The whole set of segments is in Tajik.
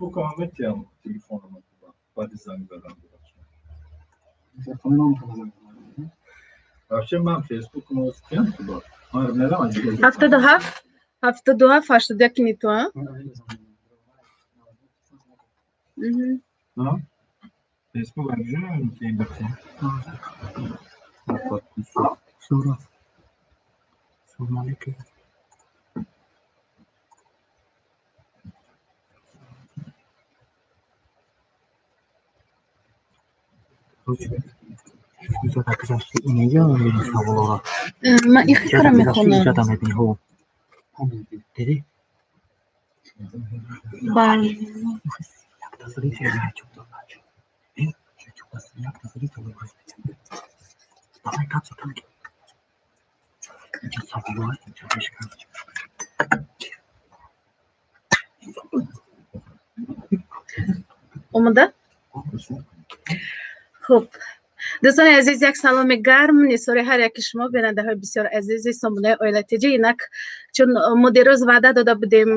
Фейсбукама метиҳам телефонама, баъди занг задан. Вообще ман Фейсбукама тиҳам туба. Ман мерам. 77 77 81 не то, а? Фейсбук ки. Суров. Салом. Ман ин фикра мехонам. Дидӣ? Бале. Омода. Хуб, дӯстони азиз, як саломи гарм нисори ҳар яки шумо, бинандаҳои бисёр азизи сомонаи Оила ТЖ. Инак, чун мо дирӯз ваъда дода будем,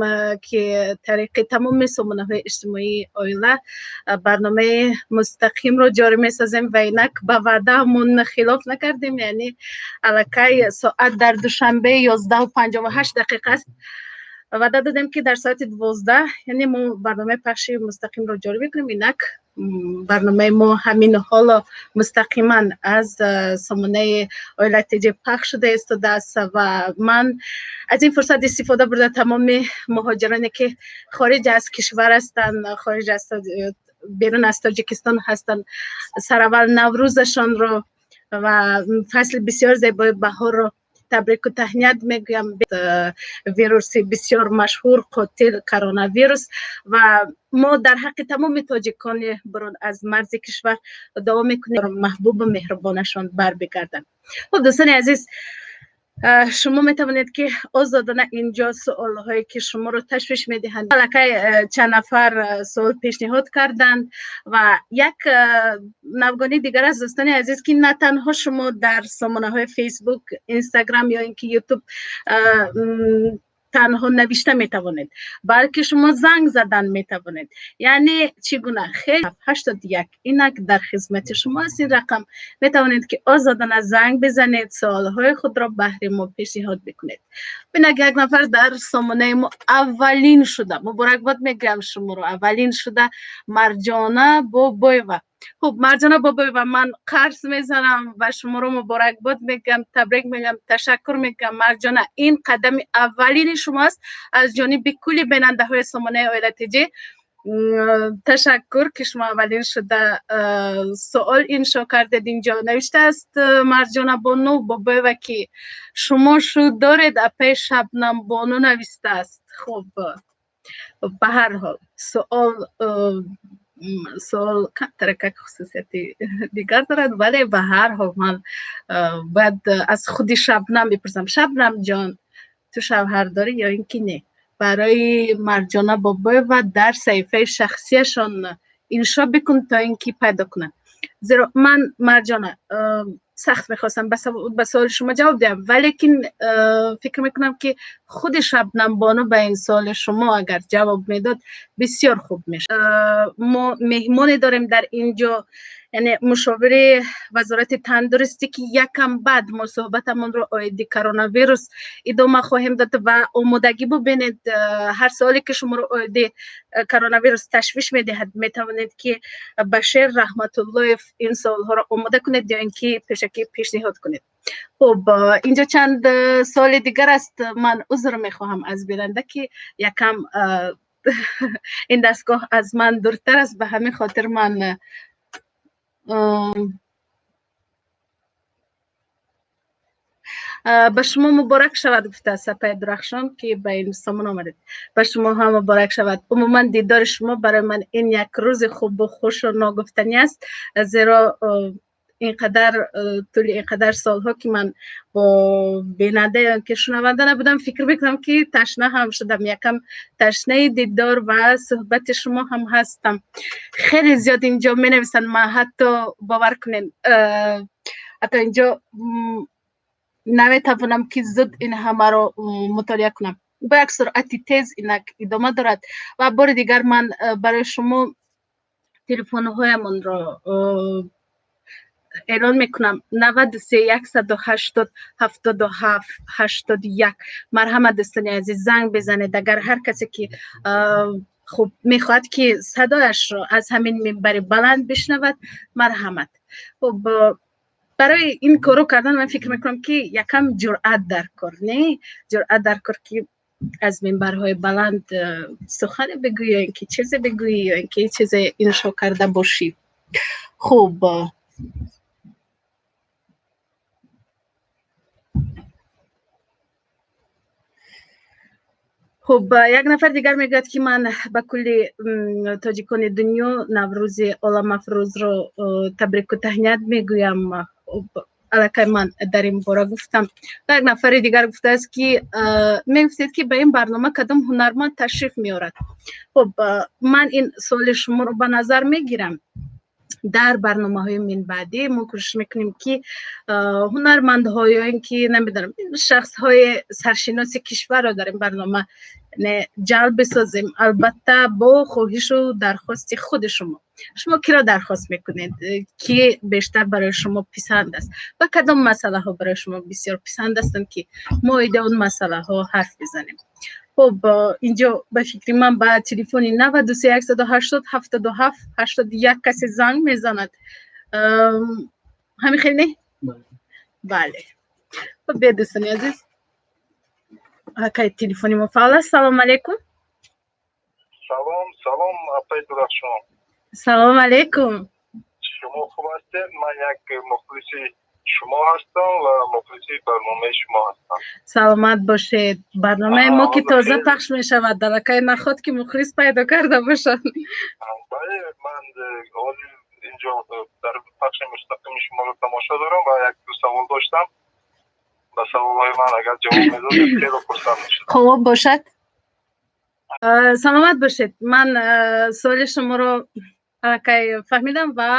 ки тариқи тамоми сомонаҳои иҷтимоии оила барномаи мустақимро ҷорӣ месозем ва инак ба ваъдаамон хилоф накардем. Яъне аллакай соат дар Душанбе 11:58 аст. Ваъда додем, ки дар соати 12, яъне мо барномаи пахши мустақимро ҷорӣ мекунем. Инак барномаи мо ҳамин ҳоло мустақиман аз сомонаи Оила ТЖ пахш шуда истодааст ва ман аз ин фурсат истифода бурда тамоми муҳоҷироне, ки хориҷ аз кишвар ҳастанд, хориҷ аз, берун аз Тоҷикистон ҳастанд, сараввал Наврӯзашонро ва фасли бисёр зебои баҳорро табрику таҳният мегӯям. Вируси бисёр машҳур, қотил коронавирус, ва мо дар ҳаққи тамоми тоҷикони берун аз марзи кишвар дуо мекунем, маҳбубу меҳрубонашон барбигарданд. Хуб, дӯстони азиз, шумо метавонед, ки озодона инҷо суолҳое, ки шуморо ташвиш медиҳанд, аллакай чанд нафар суол пешниҳод карданд. Ва як навгонии дигар аст, дӯстони азиз, ки на танҳо шумо дар сомонаҳои Фейсбук, Инстаграм ё ин ки Ютуб танҳо навишта метавонед, балки шумо занг задан метавонед. Яъне чӣ гуна? Хел 81 инак дар хизмати шумо аст ин рақам. Метавонед, ки озодона занг бизанед, суолҳои худро баҳри мо пешниҳод бикунед. Бинак, як нафар дар сомонаи мо аввалин шуда, муборакбод мегӯям шуморо, аввалин шуда Марҷона Бобоева. Хуб, Марҷона Бобоева, ман қарз мезанам ва шуморо муборакбод мегӯям, табрик мегӯям, ташаккур мегӯям. Марҷона, ин қадами аввалини шумоаст. Аз ҷониби кулли бинандаҳои сомонаи Оила ТЖ ташаккур, ки шумо аввалин шуда суол иншо кардед. Инҷо навиштааст Марҷона Бону Бобоева, ки шумо шуд доред, апаи Шабнам Бону навистааст. Хуб, ба ҳар ҳол суол камтаракак хусусияти дигар дорад, вале ба ҳар ҳол ман бояд аз худи Шабнам бипурсам. Шабнам ҷон, ту шавҳар дорӣ ё ин ки не? Барои Марҷона Бобоева дар саҳифаи шахсияшон иншо бикун, то ин ки пайдо кунанд. Зеро ман, Марҷона, сахт мехостам ба суоли шумо ҷавоб диҳам, валекин фикр мекунам, ки худи Шабнам Бону ба ин суоли шумо агар ҷавоб медод, бисёр хуб мешуд. Мо меҳмоне дорем дар ин ҷо, яъне мушовири Вазорати тандурустӣ, ки якам баъд мо суҳбатамонро оиди коронавирус идома хоҳем дод. Ва омодагӣ бубинед, ҳар суоле, ки шуморо оиди коронавирус ташвиш медиҳад, метавонед, ки Башир Раҳматуллоев ин суолҳоро омода кунед ё ин ки пешакӣ пешниҳод кунед. Хуб, инҷо чанд суоли дигар аст. Ман узр мехоҳам аз бинанда, ки якам ин дастгоҳ аз ман дуртар аст, ба ҳамин хотир ман ба шумо муборак шавад, гуфтааст апаи Дурахшон, ки ба ин сомон омадед. Ба шумо ҳам муборак шавад. Умуман дидори шумо барои ман ин як рӯзи хубу хушу ногуфтанӣ аст, зеро инқадар тӯли инқадар солҳо, ки ман бо бинанда ё ки шунаванда набудам, фикр мекунам, ки ташна ҳам шудам, якам ташнаи дидор ва суҳбати шумо ҳам ҳастам. Хеле зиёд инҷо менависанд, ман ҳатто, бовар кунед, ҳатто инҷо наметавонам, ки зуд ин ҳамаро мутолиа кунам. Бо як суръати тез инак идома дорад ва бори дигар ман барои шумо телефонҳоямонро эълон мекунам: 93 180 77 81. Марҳамат, дӯстони азиз, занг бизанед, агар ҳар касе ки хуб мехоҳад, ки садояшро аз ҳамин минбари баланд бишнавад, марҳамат. Хуб, барои ин корро кардан ман фикр мекунам, ки якам ҷуръат дар кор, не, ҷуръат дар кор, ки аз минбарҳои баланд сухане бигӯӣ ё ин ки чизе бигӯӣ, ё ин ки чизе иншо карда бошӣ. Хуб, хуб, як нафар дигар мегӯяд, ки ман ба кулли тоҷикони дунё Наврӯзи оламафрӯзро табрику таҳният мегӯям. Аллакай ман дар ин бора гуфтам. Як нафари дигар гуфтааст, ки мегуфтед, ки ба ин барнома кадом ҳунарманд ташриф меорад. Хуб, ман ин суоли шуморо ба назар мегирам. Дар барномаҳои минбаъдӣ мо кӯшиш мекунем, ки ҳунармандҳо ё ин ки, намедонам, шахсҳои саршиноси кишварро дар ин барнома ҷалб бисозем, албатта бо хоҳишу дархости худи шумо. Шумо киро дархост мекунед, ки бештар барои шумо писанд аст ва кадом масъалаҳо барои шумо бисёр писанд ҳастанд, ки мо оиди он масъалаҳо ҳарф бизанем. Хуб, инҷо ба фикри ман ба телефони 93 180 77 81 касе занг мезанад. Ҳамин хел, не? Бале. Хуб, биё, дӯстони азиз, акай телефони мо фаъол аст. Салому алейкум. Салом, салом, апаи Дурахшон. Салому алейкум. Шумо хуб ҳастед? Ман як мухлиси шумо ҳастам ва мухлиси барномаи шумо ҳастам. Саломат бошед. Барномаи мо ки тоза пахш мешавад, аллакай наход ки мухлис пайдо карда бошад. Бале, ман ҳозир инҷо дар пахши мустақими шуморо тамошо дорам ва як ду савол доштам. Ба саволҳои ман агар ҷавоб медодед, хеле хурсанд мешудам. Хуб бошад, саломат бошед. Ман суоли шуморо аллакай фаҳмидам ва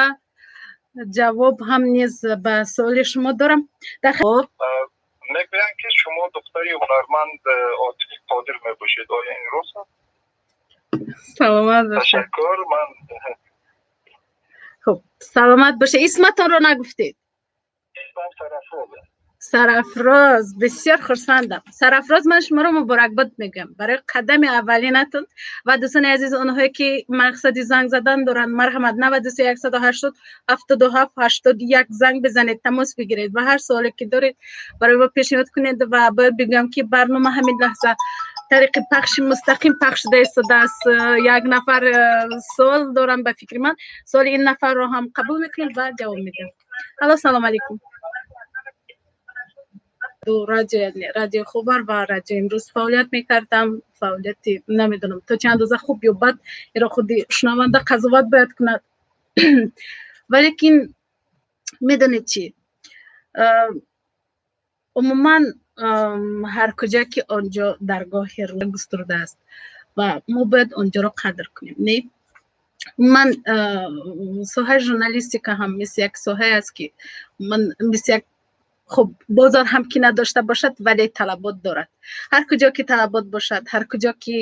ҷавоб ҳам низ ба суоли шумо дорам. Мегӯянд, ки шумо духтари ҳунарманд Отиф Қодир мебошед. Оё ин рост аст? Саломат бошед. Ташаккур, ман Хуб, саломат бошед. Исматонро нагуфтед. Исмам Сарафроз. Сарафроз, бисёр хурсандам. Сарафроз, ман шуморо муборакбод мегӯям барои қадами аввалинатон. Ва дӯстони азиз, онҳое ки мақсади занг задан доранд, марҳамат, 93 180 77 81 занг бизанед, тамос бигиред ва ҳар суоле ки доред, барои мо пешниҳод кунед. Ва бояд бигӯям, ки барнома ҳамин лаҳза тариқи пахши мустақим пахш шуда истодааст. Як нафар суол дорам, ба фикри ман суоли ин нафарро ҳам қабул мекунем ва ҷавоб медиҳем. Алло, салому алейкум. Ду радио, Радиои Ховар ва Радиои Имрӯз фаъолият мекардам. Фаъолияти намедонам то чӣ андоза хуб ё бад, инро худи шунаванда қазоват бояд кунад, валекин медонед чӣ, умуман ҳар куҷо ки онҷо даргоҳи густурда аст ва мо бояд онҷоро қадр кунем, не? Ман соҳаи журналистика ҳам мисли як соҳае аст, ки ман мисли як, хуб, бозор ҳам ки надошта бошад, вале талабот дорад. Ҳар куҷо ки талабот бошад, ҳар куҷо ки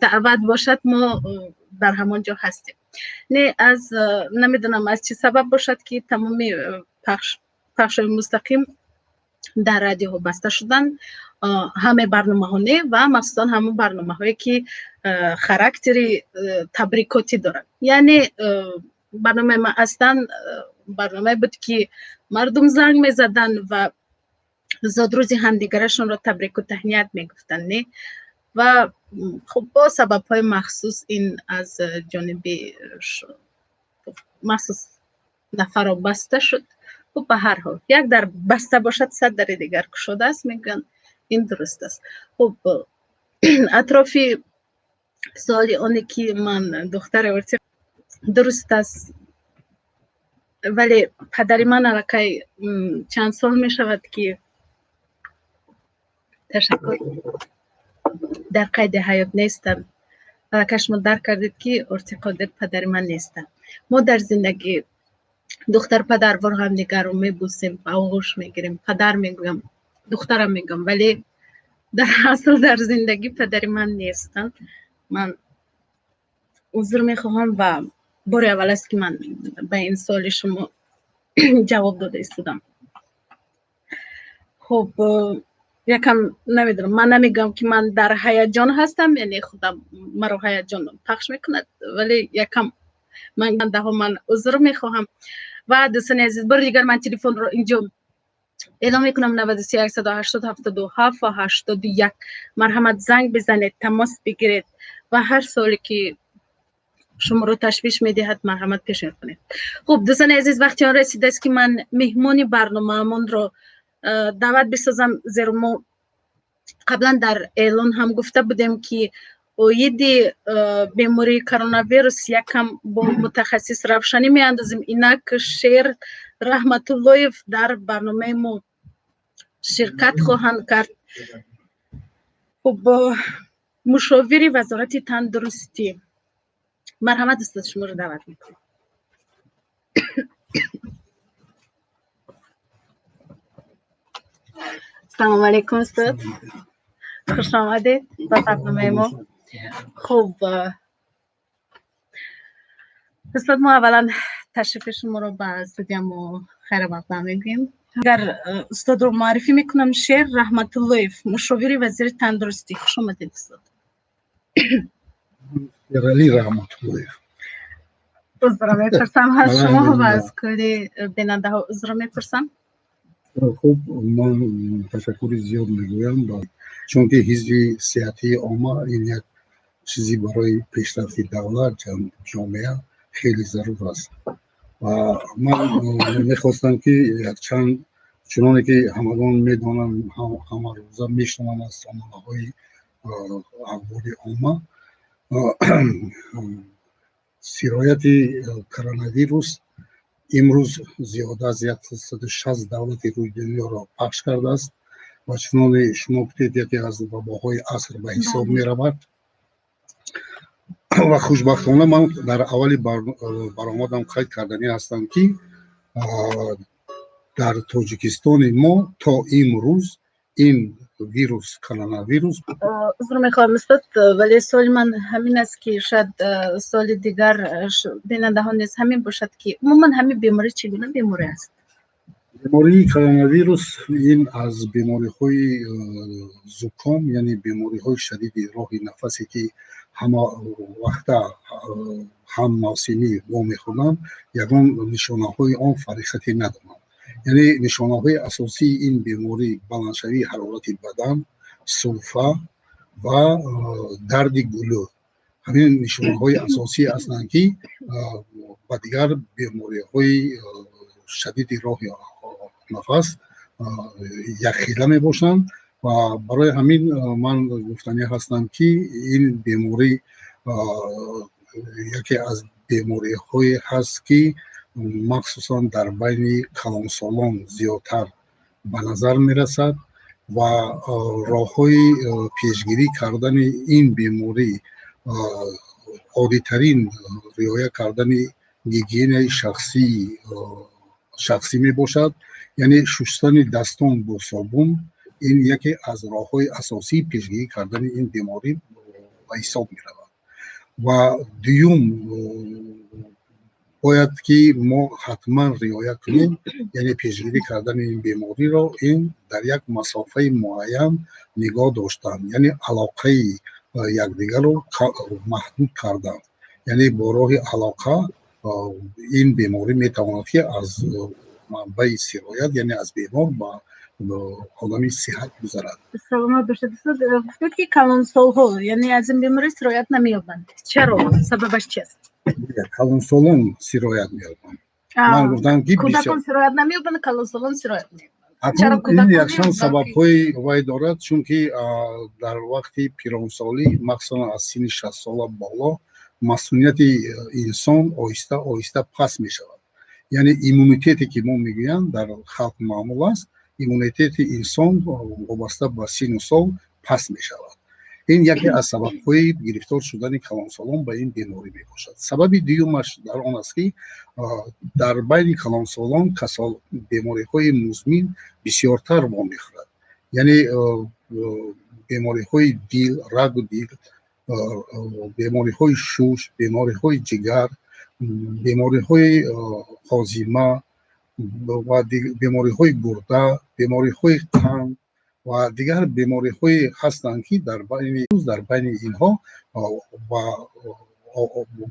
даъват бошад, мо дар ҳамон ҷо ҳастем. Не, аз намедонам аз чӣ сабаб бошад, ки тамоми пахшҳои мустақим дар радиоҳо баста шуданд, ҳаме барномаҳо не, ва махсусан ҳамон барномаҳое ки характери табрикотӣ доранд. Яъне барномаи ман аслан барномае буд, ки мардум занг мезаданд ва зодрӯзи ҳамдигарашонро табрику таҳният мегуфтанд, не? Ва хуб, бо сабабҳои махсус ин аз ҷониби махсус нафарро баста шуд. Хуб, ба ҳар ҳол, як дар баста бошад, сад дари дигар кушода аст, мегӯянд, ин дуруст аст. Хуб, атрофи суоли оне ки ман духтари Орти, дуруст аст, вале падари ман аллакай чанд сол мешавад, ки, ташаккур, дар қайди ҳаёт нестанд. Аллакай шумо дарк кардед, ки Орти Қодир падари ман нестанд. Мо дар зиндагӣ духтар падарвор ҳамдигарро мебӯсем, ба оғӯш мегирем, падар мегӯям, духтарам мегӯям, вале Дар асл дар зиндагӣ падари ман нестанд. Ман узр мехоҳам ва бори аввал аст, ки ман ба ин суоли шумо ҷавоб дода истодам. Хуб, якам намедонам, ман намегӯям, ки ман дар ҳаяҷон ҳастам, яъне худам маро ҳаяҷон пахш мекунад, вале якам ман даҳо ман узр мехоҳам. Ва дӯстони азиз, бори дигар ман телефонро инҷо эълон мекунам: 93 180 77 ва 81. Марҳамат, занг бизанед, тамос бигиред ва ҳар суоле, ки шуморо ташвиш медиҳад, марҳамат, пешниҳод кунед. Хуб, дӯстони азиз, вақти он расидааст, ки ман меҳмони барномаамонро даъват бисозам, зеро мо қаблан дар эълон ҳам гуфта будем, ки оиди бемории коронавирус якам бо мутахассис равшанӣ меандозем. Инак Шер Раҳматуллоев дар барномаи мо ширкат хоҳанд кард. Хуб, мушовири Вазорати тандурустӣ. Марҳамат, устод, шуморо даъват мекунам. Салому алайкум, устод, хуш омадед ба барномаи мо. Хуб, устод, мо аввалан ташрифи шуморо ба студия мо хайрамақдам мегӯем. Агар устодро муаррифӣ мекунам: Шер Раҳматуллоев, мушовири вазири тандурустӣ. Хуш омадед, устод. Шералӣ Раҳматуллоев. Узр мепурсам аз шумо ва аз кулли бинандаҳо узр мепурсам. Хуб, ман ташаккури зиёд мегӯям, чунки ҳифзи сиҳатии омма ин як чизи барои пешрафти давлат, ҷомеа хеле зарур аст. Ва ман мехостам, ки якчанд, чуноне ки ҳамагон медонанд, ҳамарӯза мешунаванд аз сомонаҳои ахбори омма, сирояти коронавирус имрӯз зиёда аз 160 давлати рӯи дунёро пахш кардааст ва, чуноне шумо гуфтед, яке аз вабоҳои аср ба ҳисоб меравад. Ва хушбахтона ман дар аввали баромадам қайд карданӣ ҳастам, ки дар Тоҷикистони мо то имрӯз ин вирус, коронавирус Узр мехоҳам, устод, вале суоли ман ҳамин аст, ки шояд суоли дигар бинандаҳо низ ҳамин бошад, ки умуман ҳамин беморӣ чӣ гуна беморӣ аст? Бемории коронавирус ин аз бемориҳои зуком, яъне бемориҳои шадиди роҳи нафасе, ки ҳама вақта ҳам мавсимӣ вомехӯранд, ягон нишонаҳои он фарқияте надоранд. Яъне нишонаҳои асосии ин беморӣ баландшавии ҳарорати бадан, сулфа ва дарди гулӯ. Ҳамин нишонаҳои асосӣ ҳастанд, ки ба дигар бемориҳои шадиди роҳи нафас якхела мебошанд. Ва барои ҳамин ман гуфтанӣ ҳастам, ки ин беморӣ яке аз бемориҳое ҳаст, ки махсусан дар байни калонсолон зиёдтар ба назар мерасад. Ва роҳҳои пешгирӣ кардани ин беморӣ оддитарин риоя кардани гигиенаи шахсӣ мебошад, яъне шустани дастон бо собун. Ин яке аз роҳҳои асосии пешгирӣ кардани ин беморӣ ба ҳисоб меравад. Ва дуюм, бояд ки мо ҳатман риоя кунем, яъне пешгирӣ кардани ин бемориро ин дар як масофаи муайян нигоҳ доштан, яъне алоқаи якдигарро маҳдуд кардан. Яъне бо роҳи алоқа ин беморӣ метавонад, ки аз манбаи сироят, яъне аз бемор ба одами сиҳат гузарад. Саломат бошед, устод. Гуфтед, ки калонсолҳо, яъне аз ин беморӣ сироят намеёбанд. Чаро? Сабабаш чист? Калонсолон сироят меёбанд. Ман гуфтам, ки кӯдакон сироят намеёбанд, калонсолон сироят меёбанд. Ин якчанд сабабҳои вай дорад, чунки дар вақти пиронсолӣ, махсусан аз синни 60 сола боло, масунияти инсон оҳиста оҳиста паст мешавад. Яъне иммунитете, ки мо мегӯянд, дар халқ маъмул аст, иммунитети инсон вобаста ба синну сол паст мешавад. Ин яке аз сабабҳои гирифтор шудани калонсолон ба ин беморӣ мебошад. Сабаби дуюмаш дар он аст, ки дар байни калонсолон касал бемориҳои музмин бисёртар вомехӯрад, яъне Бемориҳои дил, рагу дил, бемориҳои шуш, бемориҳои ҷигар, бемориҳои ҳозима ва бемориҳои гурда, бемориҳои қанд ва дигар бемориҳое ҳастанд, ки дар байни инҳо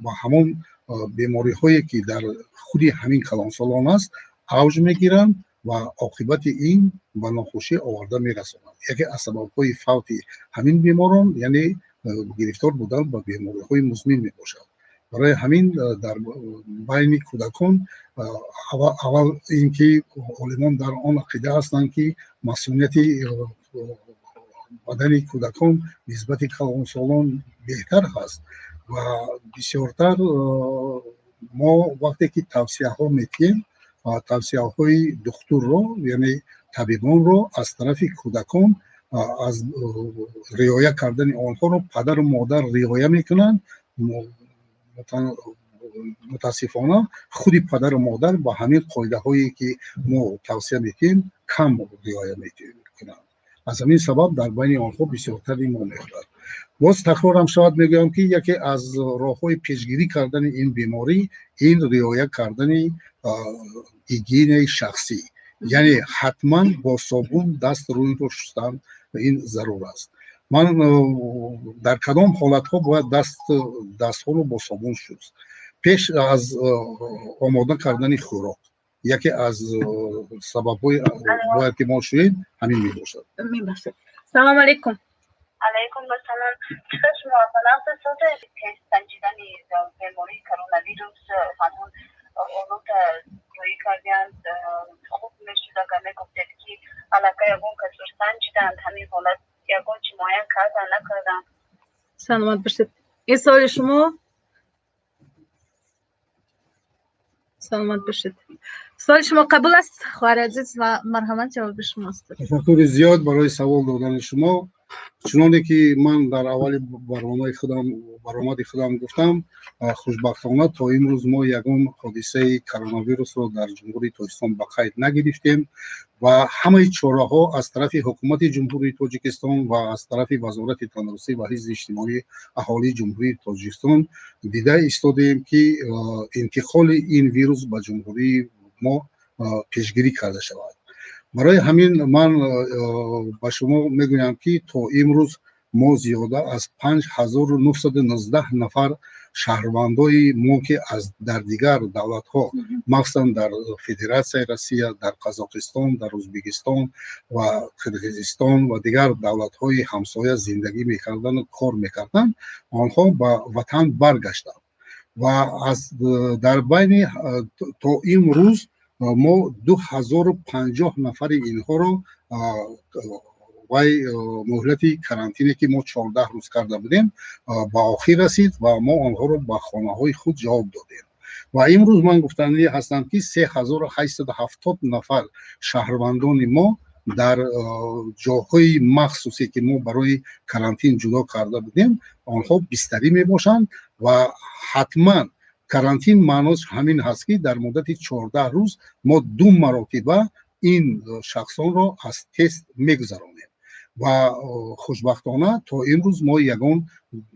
ба ҳамон бемориҳое, ки дар худи ҳамин калонсолон аст, авҷ мегиранд ва оқибати ин ба нохушӣ оварда мерасонанд. Яке аз сабабҳои фавти ҳамин беморон, яъне гирифтор будан ба бемориҳои музмин мебошад. Барои ҳамин дар байни кӯдакон, аввал ин ки олимон дар он ақида ҳастанд, ки масунияти бадани кӯдакон нисбати калонсолон беҳтар ҳаст ва бисёртар мо вақте ки тавсияҳо медиҳем, тавсияҳои духтурро, яъне табибонро, аз тарафи кӯдакон аз риоя кардани онҳоро падару модар риоя мекунанд. Мутаассифона, худи падару модар ба ҳамин қоидаҳое, ки мо тавсия медиҳем, кам риоя мекунанд. Аз ҳамин сабаб дар байни онҳо бисёртари мо мехӯрад. Боз такрорам шавад, мегӯям, ки яке аз роҳҳои пешгирӣ кардани ин беморӣ ин риоя кардани гигиенаи шахсӣ, яъне ҳатман бо собун даст рӯйро шустан ин зарур аст. Ман дар кадом ҳолатҳо бояд дастҳоро бо собун шуст? Пеш аз омода кардани хӯрок. Яке аз сабабҳои бояд ки мо шӯем, ҳамин мебошад. Салому алайкум. Алайкум ассалом. Чӣ шумо тест санҷидани бемории коронавирус ҳамон олота ҷоӣ кардианд, хуб мешуд, агар мегуфтед, ки аллакай ягон касро санҷиданд, ҳамин ҳолат ягон чи муайян кардан, накардан? Саломат бошед. Ин саволи шумо, саломат бошед. Суоли шумо қабул аст, хоҳари азиз, ва марҳамат, ҷавоби шумост. Ташаккури зиёд барои савол додани шумо. Чуноне ки ман дар аввали барномаи худам, баромади худам гуфтам, хушбахтона то имрӯз мо ягон ҳодисаи коронавирусро дар Ҷумҳурии Тоҷикистон ба қайд нагирифтем ва ҳамаи чораҳо аз тарафи Ҳукумати Ҷумҳурии Тоҷикистон ва аз тарафи Вазорати тандурустӣ ва ҳифзи иҷтимоии аҳолии Ҷумҳурии Тоҷикистон дида истодаем, ки интиқоли ин вирус ба ҷумҳурии мо пешгирӣ карда шавад. Барои ҳамин ман ба шумо мегӯям, ки то имрӯз мо зиёда аз 5919 нафар шаҳрвандои мо, ки аз дар дигар давлатҳо, махсусан дар Федератсияи Россия, дар Қазоқистон, дар Ӯзбекистон ва Қирғизистон ва дигар давлатҳои ҳамсоя зиндагӣ мекарданду кор мекарданд, онҳо ба ватан баргаштанд ва аз дар байни то имрӯз мо 2050 нафари инҳоро вай муҳлати карантине, ки мо 14 рӯз карда будем, ба охир расид ва мо онҳоро ба хонаҳои худ ҷавоб додем. Ва имрӯз ман гуфтанӣ ҳастам, ки 3870 нафар шаҳрвандони мо дар ҷоҳои махсусе, ки мо барои карантин ҷудо карда будем, онҳо бистарӣ мебошанд. Ва ҳатман карантин маънош ҳамин ҳаст, ки дар муддати 14 рӯз мо ду маротиба ин шахсонро аз тест мегузаронем. Ва хушбахтона то имрӯз мо ягон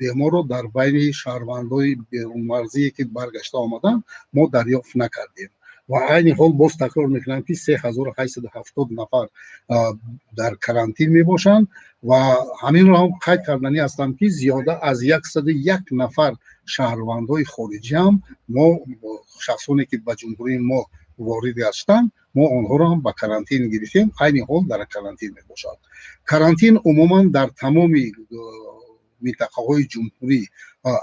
беморро дар байни шаҳрвандои берунмарзие, ки баргашта омаданд, мо дарёфт накардем. Ва айни ҳол боз такрор мекунам, ки 3870 нафар дар карантин мебошанд. Ва ҳаминро ҳам қайд карданӣ ҳастам, ки зиёда аз 101 нафар шаҳрвандҳои хориҷӣ ҳам мо, шахсоне ки ба ҷумҳурии мо ворид гаштанд, мо онҳоро ҳам ба карантин гирифтем, айни ҳол дар карантин мебошад. Карантин умуман дар тамоми минтақаҳои ҷумҳурӣ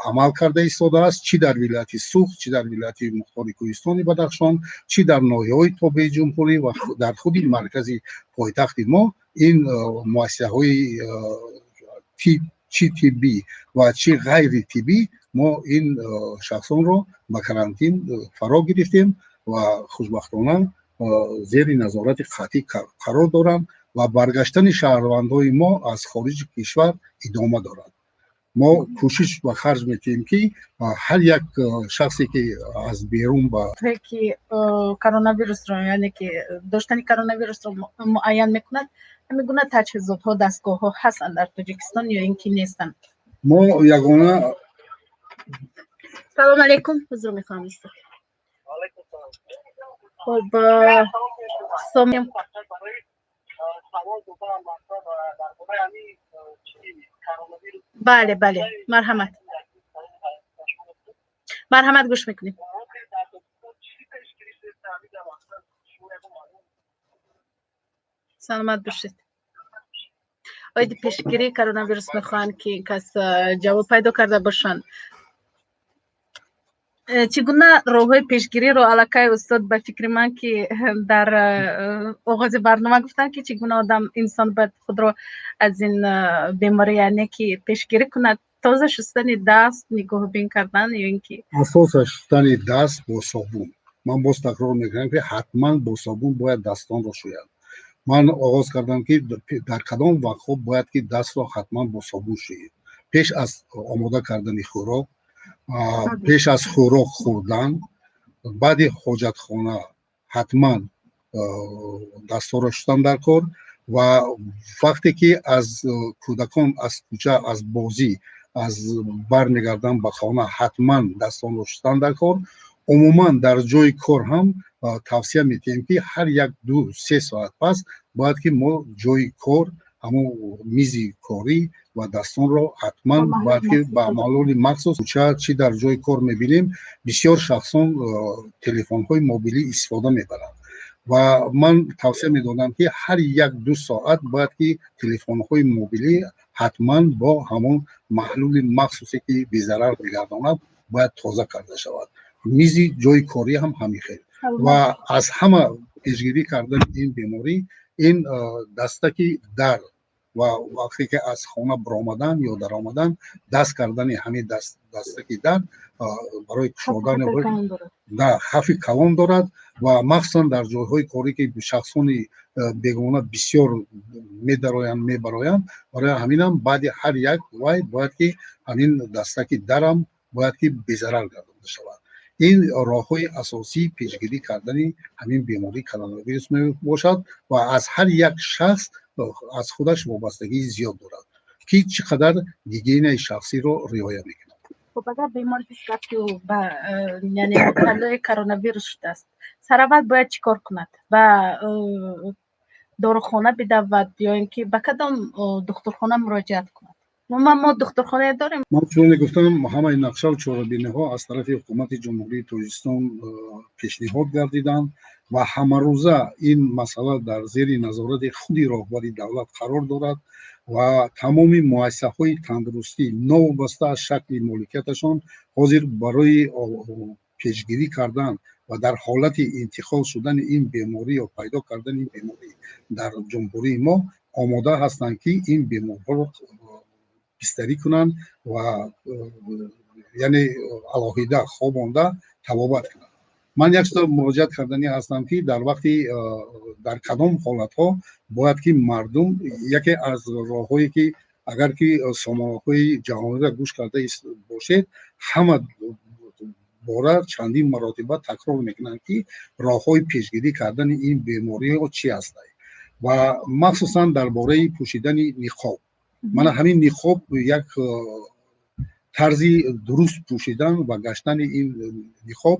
амал карда истодааст, чӣ дар вилояти Суғд, чӣ дар вилояти мухтори Кӯҳистони Бадахшон, чӣ дар ноҳияҳои тобеи ҷумҳурӣ ва дар худи маркази пойтахти мо. Ин муассисаҳои чӣ тиббӣ ва чӣ ғайри тиббӣ, мо ин шахсонро ба карантин фаро гирифтем ва хушбахтона зери назорати қатъӣ қарор доранд ва баргаштани шаҳрвандҳои мо аз хориҷи кишвар идома дорад. Мо кӯшиш ба харҷ метиҳем, ки ҳар як шахсе, ки аз берун ба ки коронавирусро, яъне ки доштани коронавирусро муайян мекунад, ҳамин гуна таҷҳизотҳо, дастгоҳҳо ҳастанд дар Тоҷикистон ё ин ки нестанд? Мо ягона Салом алейкум, узр мехоҳам, устод. Хуб, Савол Бале, марҳамат, марҳамат, гӯш мекунем. Саломат бошед. Оиди пешгирии коронавирус мехоҳанд, ки кас ҷавоб пайдо карда бошанд. Чӣ гуна роҳҳои пешгириро аллакай устод, ба фикри ман, ки дар оғози барнома гуфтанд, ки чӣ гуна одам, инсон бояд худро аз ин беморӣ, яъне ки пешгирӣ кунад: тоза шустани даст, нигоҳубин кардан ё ин ки Асосаш шустани даст бо собун. Ман боз такрор мекунам, ки ҳатман бо собун бояд дастонро шӯяд. Ман оғоз кардам, ки дар кадом вақтҳо бояд ки дастро ҳатман бо собун шӯед: пеш аз омода кардани хӯрок, пеш аз хӯрок хӯрдан, баъди ҳоҷатхона ҳатман дастҳоро шустан дар кор ва вақте ки аз кӯдакон аз кӯча, аз бозӣ аз бармегарданд ба хона, ҳатман дастонро шустан дар кор. Умуман дар ҷои кор ҳам тавсия медиҳем, ки ҳар як 2-3 соат пас бояд ки мо ҷои кор, ҳамон мизи корӣ ва дастонро ҳатман бояд ки ба маҳлули махсус. Кӯча чӣ, дар ҷои кор мебинем, бисёр шахсон телефонҳои мобилӣ истифода мебаранд ва ман тавсия медодам, ки ҳар як 2 соат бояд ки телефонҳои мобилӣ ҳатман бо ҳамон маҳлули махсусе, ки безарар мегардонад, бояд тоза карда шавад. Мизи ҷои корӣ ҳам ҳамин хел. Ва аз ҳама пешгирӣ кардани ин беморӣ ин дастаки дар ва вақте ки аз хона баромадан ё даромадан, даст кардани ҳамин дастаки дар барои кушодани хавфи калон дорад. Ва махсусан дар ҷойҳои корӣ, ки шахсони бегона бисёр медароянд, мебароянд, барои ҳаминам баъди ҳар як вай бояд ки ҳамин дастаки дарам бояд ки безарар гардонда шавад. Ин роҳҳои асосии пешгирӣ кардани ҳамин бемории коронавирус мебошад ва аз ҳар як шахс аз худаш вобастагии зиёд дорад, ки чӣ қадар гигиенаи шахсиро риоя мекунад. Хуб, агар бемор ҳис кард, ки ба яъне мубталои коронавирус шудааст, сараввал бояд чӣ кор кунад? Ба дорухона бидавад ё ин ки ба кадом духтурхона муроҷиат кунад? Умуман мо духтурхонае дорем? Ман чуноне гуфтам, ҳамаи нақшаву чорабиниҳо аз тарафи ҳукумати Ҷумҳурии Тоҷикистон пешниҳод гардиданд ва ҳамарӯза ин масъала дар зери назорати худи роҳбари давлат қарор дорад ва тамоми муассисаҳои тандурустӣ, новобаста аз шакли моликияташон, ҳозир барои пешгирӣ кардан ва дар ҳолати интиқол шудани ин беморӣ ё пайдо кардани ин беморӣ дар ҷумҳурии мо омода ҳастанд, ки ин беморҳоро бистарӣ кунанд ва яъне алоҳида хобонда табобат кунанд. Ман як чизо муроҷиат карданӣ ҳастам, ки дар вақти дар кадом ҳолатҳо бояд ки мардум, яке аз роҳҳое ки агар ки сомонаҳои ҷаҳониро гӯш карда бошед, ҳама бора чандин маротиба такрор мекунанд, ки роҳҳои пешгирӣ кардани ин бемориҳо чӣ ҳастанд ва махсусан дар бораи пӯшидани ниқоб. Мана ҳамин ниқоб, як тарзи дуруст пӯшидан ва гаштани ин ниқоб,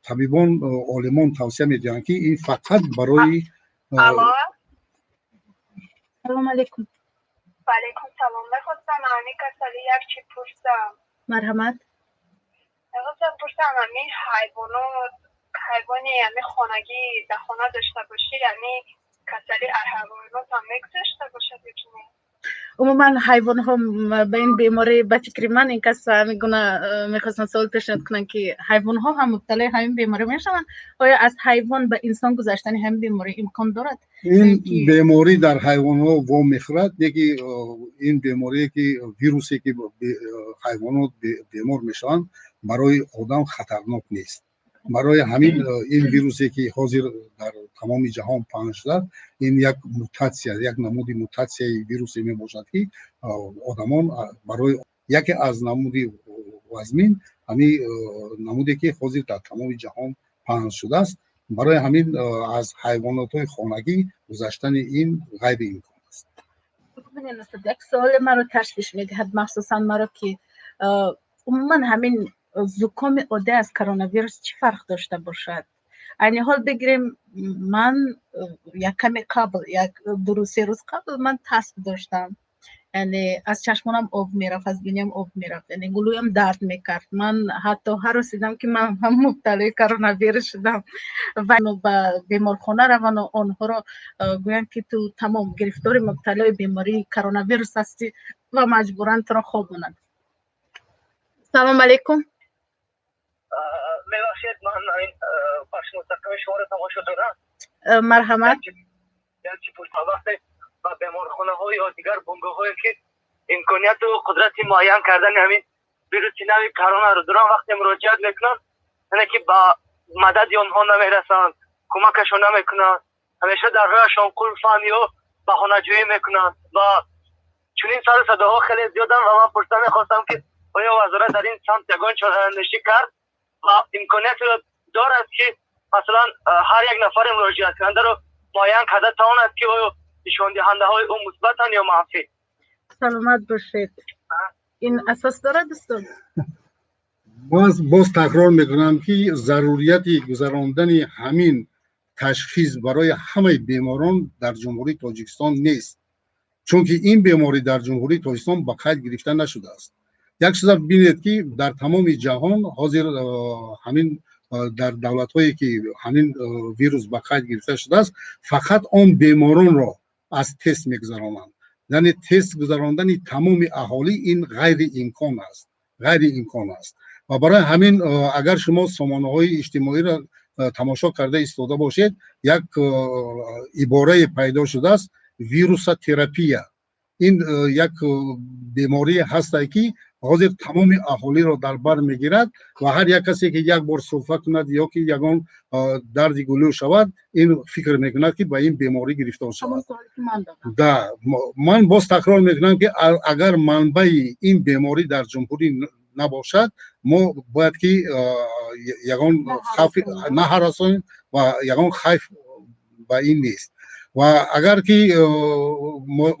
табибон, олимон тавсия медиҳанд, ки ин фақат барои Салом алейкум. Ваалейкум салом. Мехостам ҳамин касали як чи пурсам. Марҳамат. Мехостам пурсам, ҳамин ҳайвонот, ҳайвони ҳамин хонагӣ дар хона дошта бошӣ, ҳамин касали ҳайвонот ҳам мегузашта бошад ё ки не? Умуман ҳайвонҳо ба ин беморӣ, ба фикри ман, ин кас ҳамин гуна мехостанд савол пешниҳод кунанд, ки ҳайвонҳо ҳам мубталои ҳамин беморӣ мешаванд. Оё аз ҳайвон ба инсон гузаштани ҳамин беморӣ имкон дорад? Ин беморӣ дар ҳайвонҳо вомехӯрад, яки ин беморие ки вирусе ки ҳайвонот бемор мешаванд, барои одам хатарнок нест. Барои ҳамин ин вирусе, ки ҳозир дар тамоми ҷаҳон паҳн шудааст, ин як мутатсия, як намуди мутатсияи вирусе мебошад, ки одамон барои Яке аз намуди вазмин ҳамин намуде, ки ҳозир дар тамоми ҷаҳон паҳн шудааст. Барои ҳамин аз ҳайвонотҳои хонагӣ гузаштани ин ғайриимкон аст. Як суоле маро ташвиш медиҳад, махсусан маро, ки умуман ҳамин зукоми оддӣ аз коронавирус чӣ фарқ дошта бошад? Айни ҳол бигирем, ман як каме қабл, як 2 рӯз, 3 рӯз қабл ман тасб доштам, яъне аз чашмонам об мерафт, аз биниам об мерафт, яъне гулӯям дард мекард. Ман ҳатто ҳаросидам, ки ман ҳам мубталои коронавирус шудам ва ба беморхона равану онҳоро гӯянд, ки ту тамом гирифтори мубталои бемории коронавирус ҳастӣ ва маҷбуран туро хобонанд. Салом алейкум. Мебахшед, ман ин пахши мустақими шуморо тамошо дорам. Марҳамат. Вақте ба беморхонаҳо ё дигар бунгоҳҳое, ки имконияту қудрати муайян кардани ҳамин вируси нави коронаро доранд, вақте муроҷиат мекунанд, яъне ки ба мадади онҳо намерасанд, кӯмакашон намекунанд, ҳамеша дар роҳашон қулфанд ё баҳонаҷӯӣ мекунанд ва чунин сару садоҳо хеле зиёданд. Ва ман пурсида мехостам, ки оё вазорат дар ин самт ягон чораандешӣ кард ва имкониятро дорад, ки масалан ҳар як нафаре муроҷиаткунандаро муайян карда тавонад, ки оё нишондиҳандаҳои ӯ мусбатанд ё манфӣ? Саломат бошед. Ин асос дорад, устод? Боз такрор мекунам, ки зарурияти гузарондани ҳамин ташхис барои ҳамаи беморон дар Ҷумҳурии Тоҷикистон нест, чунки ин беморӣ дар Ҷумҳурии Тоҷикистон ба қайд гирифта нашудааст. Як чиза бинед, ки дар тамоми ҷаҳон ҳозир ҳамин дар давлатҳое, ки ҳамин вирус ба қайд гирифта шудааст, фақат он беморонро аз тест мегузаронанд. Яъне тест гузарондани тамоми аҳолӣ ин ғайриимкон аст, ғайриимкон аст. Ва барои ҳамин, агар шумо сомонаҳои иҷтимоиро тамошо карда истода бошед, як иборае пайдо шудааст: вирусотерапия. Ин як беморие ҳастае, ки ҳозир тамоми аҳолиро дар бар мегирад ва ҳар як касе, ки як бор сулфа кунад ё ки ягон дарди гулӯ шавад, ин фикр мекунад, ки ба ин беморӣ гирифтор шавад. Да, ман боз такрор мекунам, ки агар манбаи ин беморӣ дар ҷумҳурӣ набошад, мо бояд ки ягон хавф наҳаросонем ва ягон хайф ба ин нест. Ва агар ки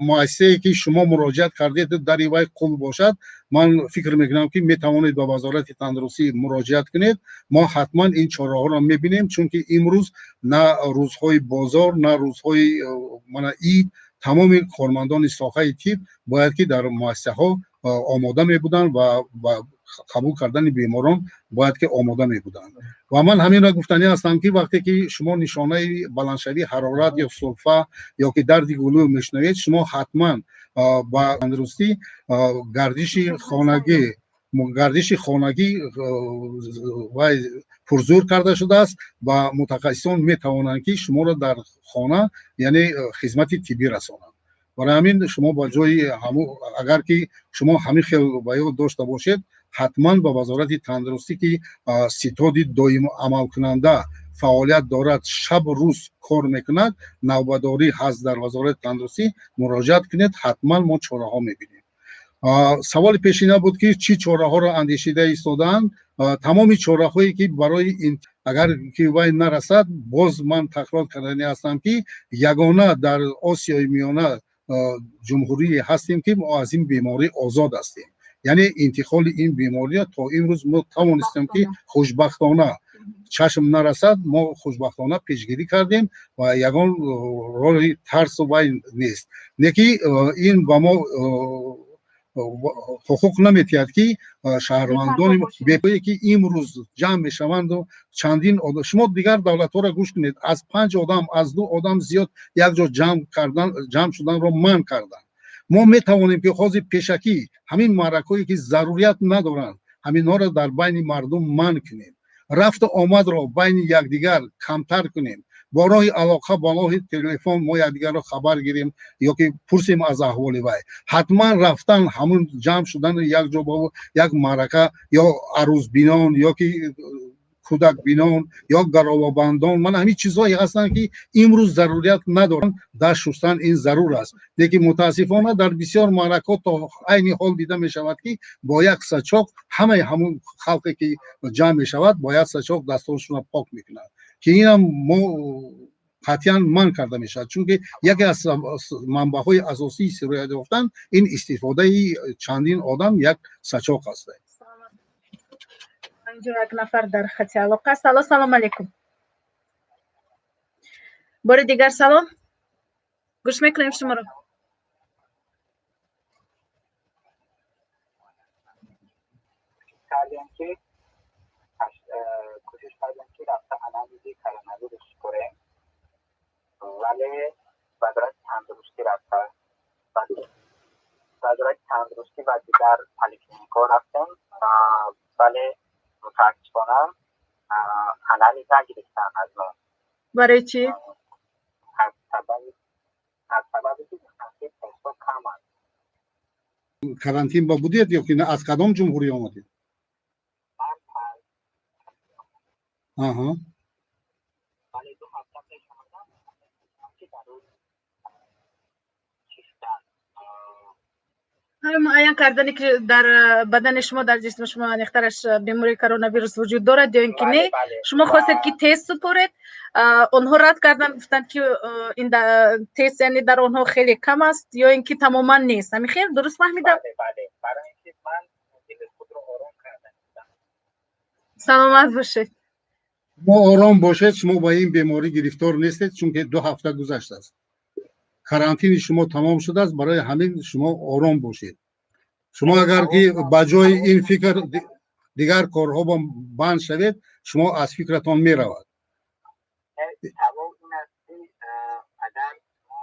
муассисае, ки шумо муроҷиат кардед, дари вай қулф бошад, ман фикр мекунам, ки метавонед ба Вазорати тандурустӣ муроҷиат кунед. Мо ҳатман ин чораҳоро мебинем, чунки имрӯз на рӯзҳои бозор, на рӯзҳои мана ид, тамоми кормандони соҳаи тиб бояд ки дар муассисаҳо омода мебуданд ва ба қабул кардани беморон бояд ки омода мебуданд. Ва ман ҳаминро гуфтанӣ ҳастам, ки вақте ки шумо нишонаи баландшавии ҳарорат ё сулфа ё ки дарди гулӯ мешунавед, шумо ҳатман ба тандурустӣ гардиши хонагӣ вай пурзур карда шудааст ва мутахассисон метавонанд, ки шуморо дар хона, яъне хизмати тиббӣ расонанд. Барои ҳамин шумо ба ҷои агар ки шумо ҳамин хел ба ёд дошта бошед, ҳатман ба Вазорати тандурустӣ, ки ситоди доимо амалкунанда фаъолият дорад, шабу рӯз кор мекунад, навбатдорӣ ҳаст дар Вазорати тандурустӣ, муроҷиат кунед. Ҳатман мо чораҳо мебинем. Саволи пешина буд, ки чӣ чораҳоро андешида истодаанд. Тамоми чораҳое, ки барои агар ки вай нарасад, боз ман такрор карданӣ ҳастам, ки ягона дар Осиёи Миёна ҷумҳурие ҳастем, ки мо аз ин беморӣ озод ҳастем. Яъне интиқоли ин бемориро то имрӯз мо тавонистем, ки хушбахтона чашм нарасад, мо хушбахтона пешгирӣ кардем ва ягон роҳи тарсу вай нест. Не ки ин ба мо ҳуқуқ наметиҳад, ки шаҳрвандони бепое, ки имрӯз ҷамъ мешаванду чандин. Шумо дигар давлатҳоро гӯш кунед: аз панҷ одам, аз ду одам зиёд якҷо ҷамъ кардан, ҷамъ шуданро манъ карданд. Мо метавонем, ки ҳозир пешакӣ ҳамин маъракҳое, ки зарурият надоранд, ҳаминҳоро дар байни мардум манъ кунем, рафту омадро байни якдигар камтар кунем, бо роҳи алоқа, бо роҳи телефон мо якдигарро хабар гирем ё ки пурсем аз аҳволи вай. Ҳатман рафтан, ҳамун ҷамъ шудану якҷо бо як маърака ё арӯзбинон ё ки Кӯдакбинон ё гаровабандон, мана ҳамин чизҳое ҳастанд, ки имрӯз зарурият надоранд. Даст шустан ин зарур аст, лекин мутаассифона дар бисёр маъракҳо то айни ҳол дида мешавад, ки бо як сачоқ ҳамаи ҳамун халқе ки ҷамъ мешавад, бо як сачоқ дастонашонро пок мекунанд, ки инам мо қатъиян манъ карда мешавад, чунки яке аз манбаъҳои асосии сироят ёфтан ин истифодаи чандин одам як сачоқ аст. Инҷо як нафар дар хати алоқа аст. Алло, салом алейкум, бори дигар салом, гӯш мекунем шуморо. Кӯшиш кардем, ки рафта анализи коронавирус кунем, вале Вазорати тандурустӣ рафта, Вазорати тандурустӣ ва дигар поликлиникҳо рафтем, вале мутаассифона анализ нагирифтанд аз мо. Барои чӣ? Аз сабаби ки гуфтанд, ки тестҳо кам аст. Карантин ба будед ё ки аз кадом ҷумҳурӣ омадед? Аҳа. Вале 2 ҳафта пеш омадам, ки дар чистан. Муайян кардане, ки дар бадани шумо, дар ҷисми шумо аниқтараш, бемории коронавирус вуҷуд дорад ё ин ки не, шумо хостед, ки тест супоред, онҳо рад карданд, гуфтанд, ки ин тест, яъне дар онҳо хеле кам аст ё ин ки тамоман нест. Ҳамин хел, дуруст фаҳмидам? Барои ин ки ман дили худро ором кардам. Саломат бошед. Шумо ором бошед, шумо ба ин беморӣ гирифтор нестед, чунки 2 ҳафта гузаштааст, карантини шумо тамом шудааст. Барои ҳамин шумо ором бошед. Шумо агар ки ба ҷои ин фикр дигар корҳо банд шавед, шумо аз фикратон меравад. Савол ин аст, ки агар шумо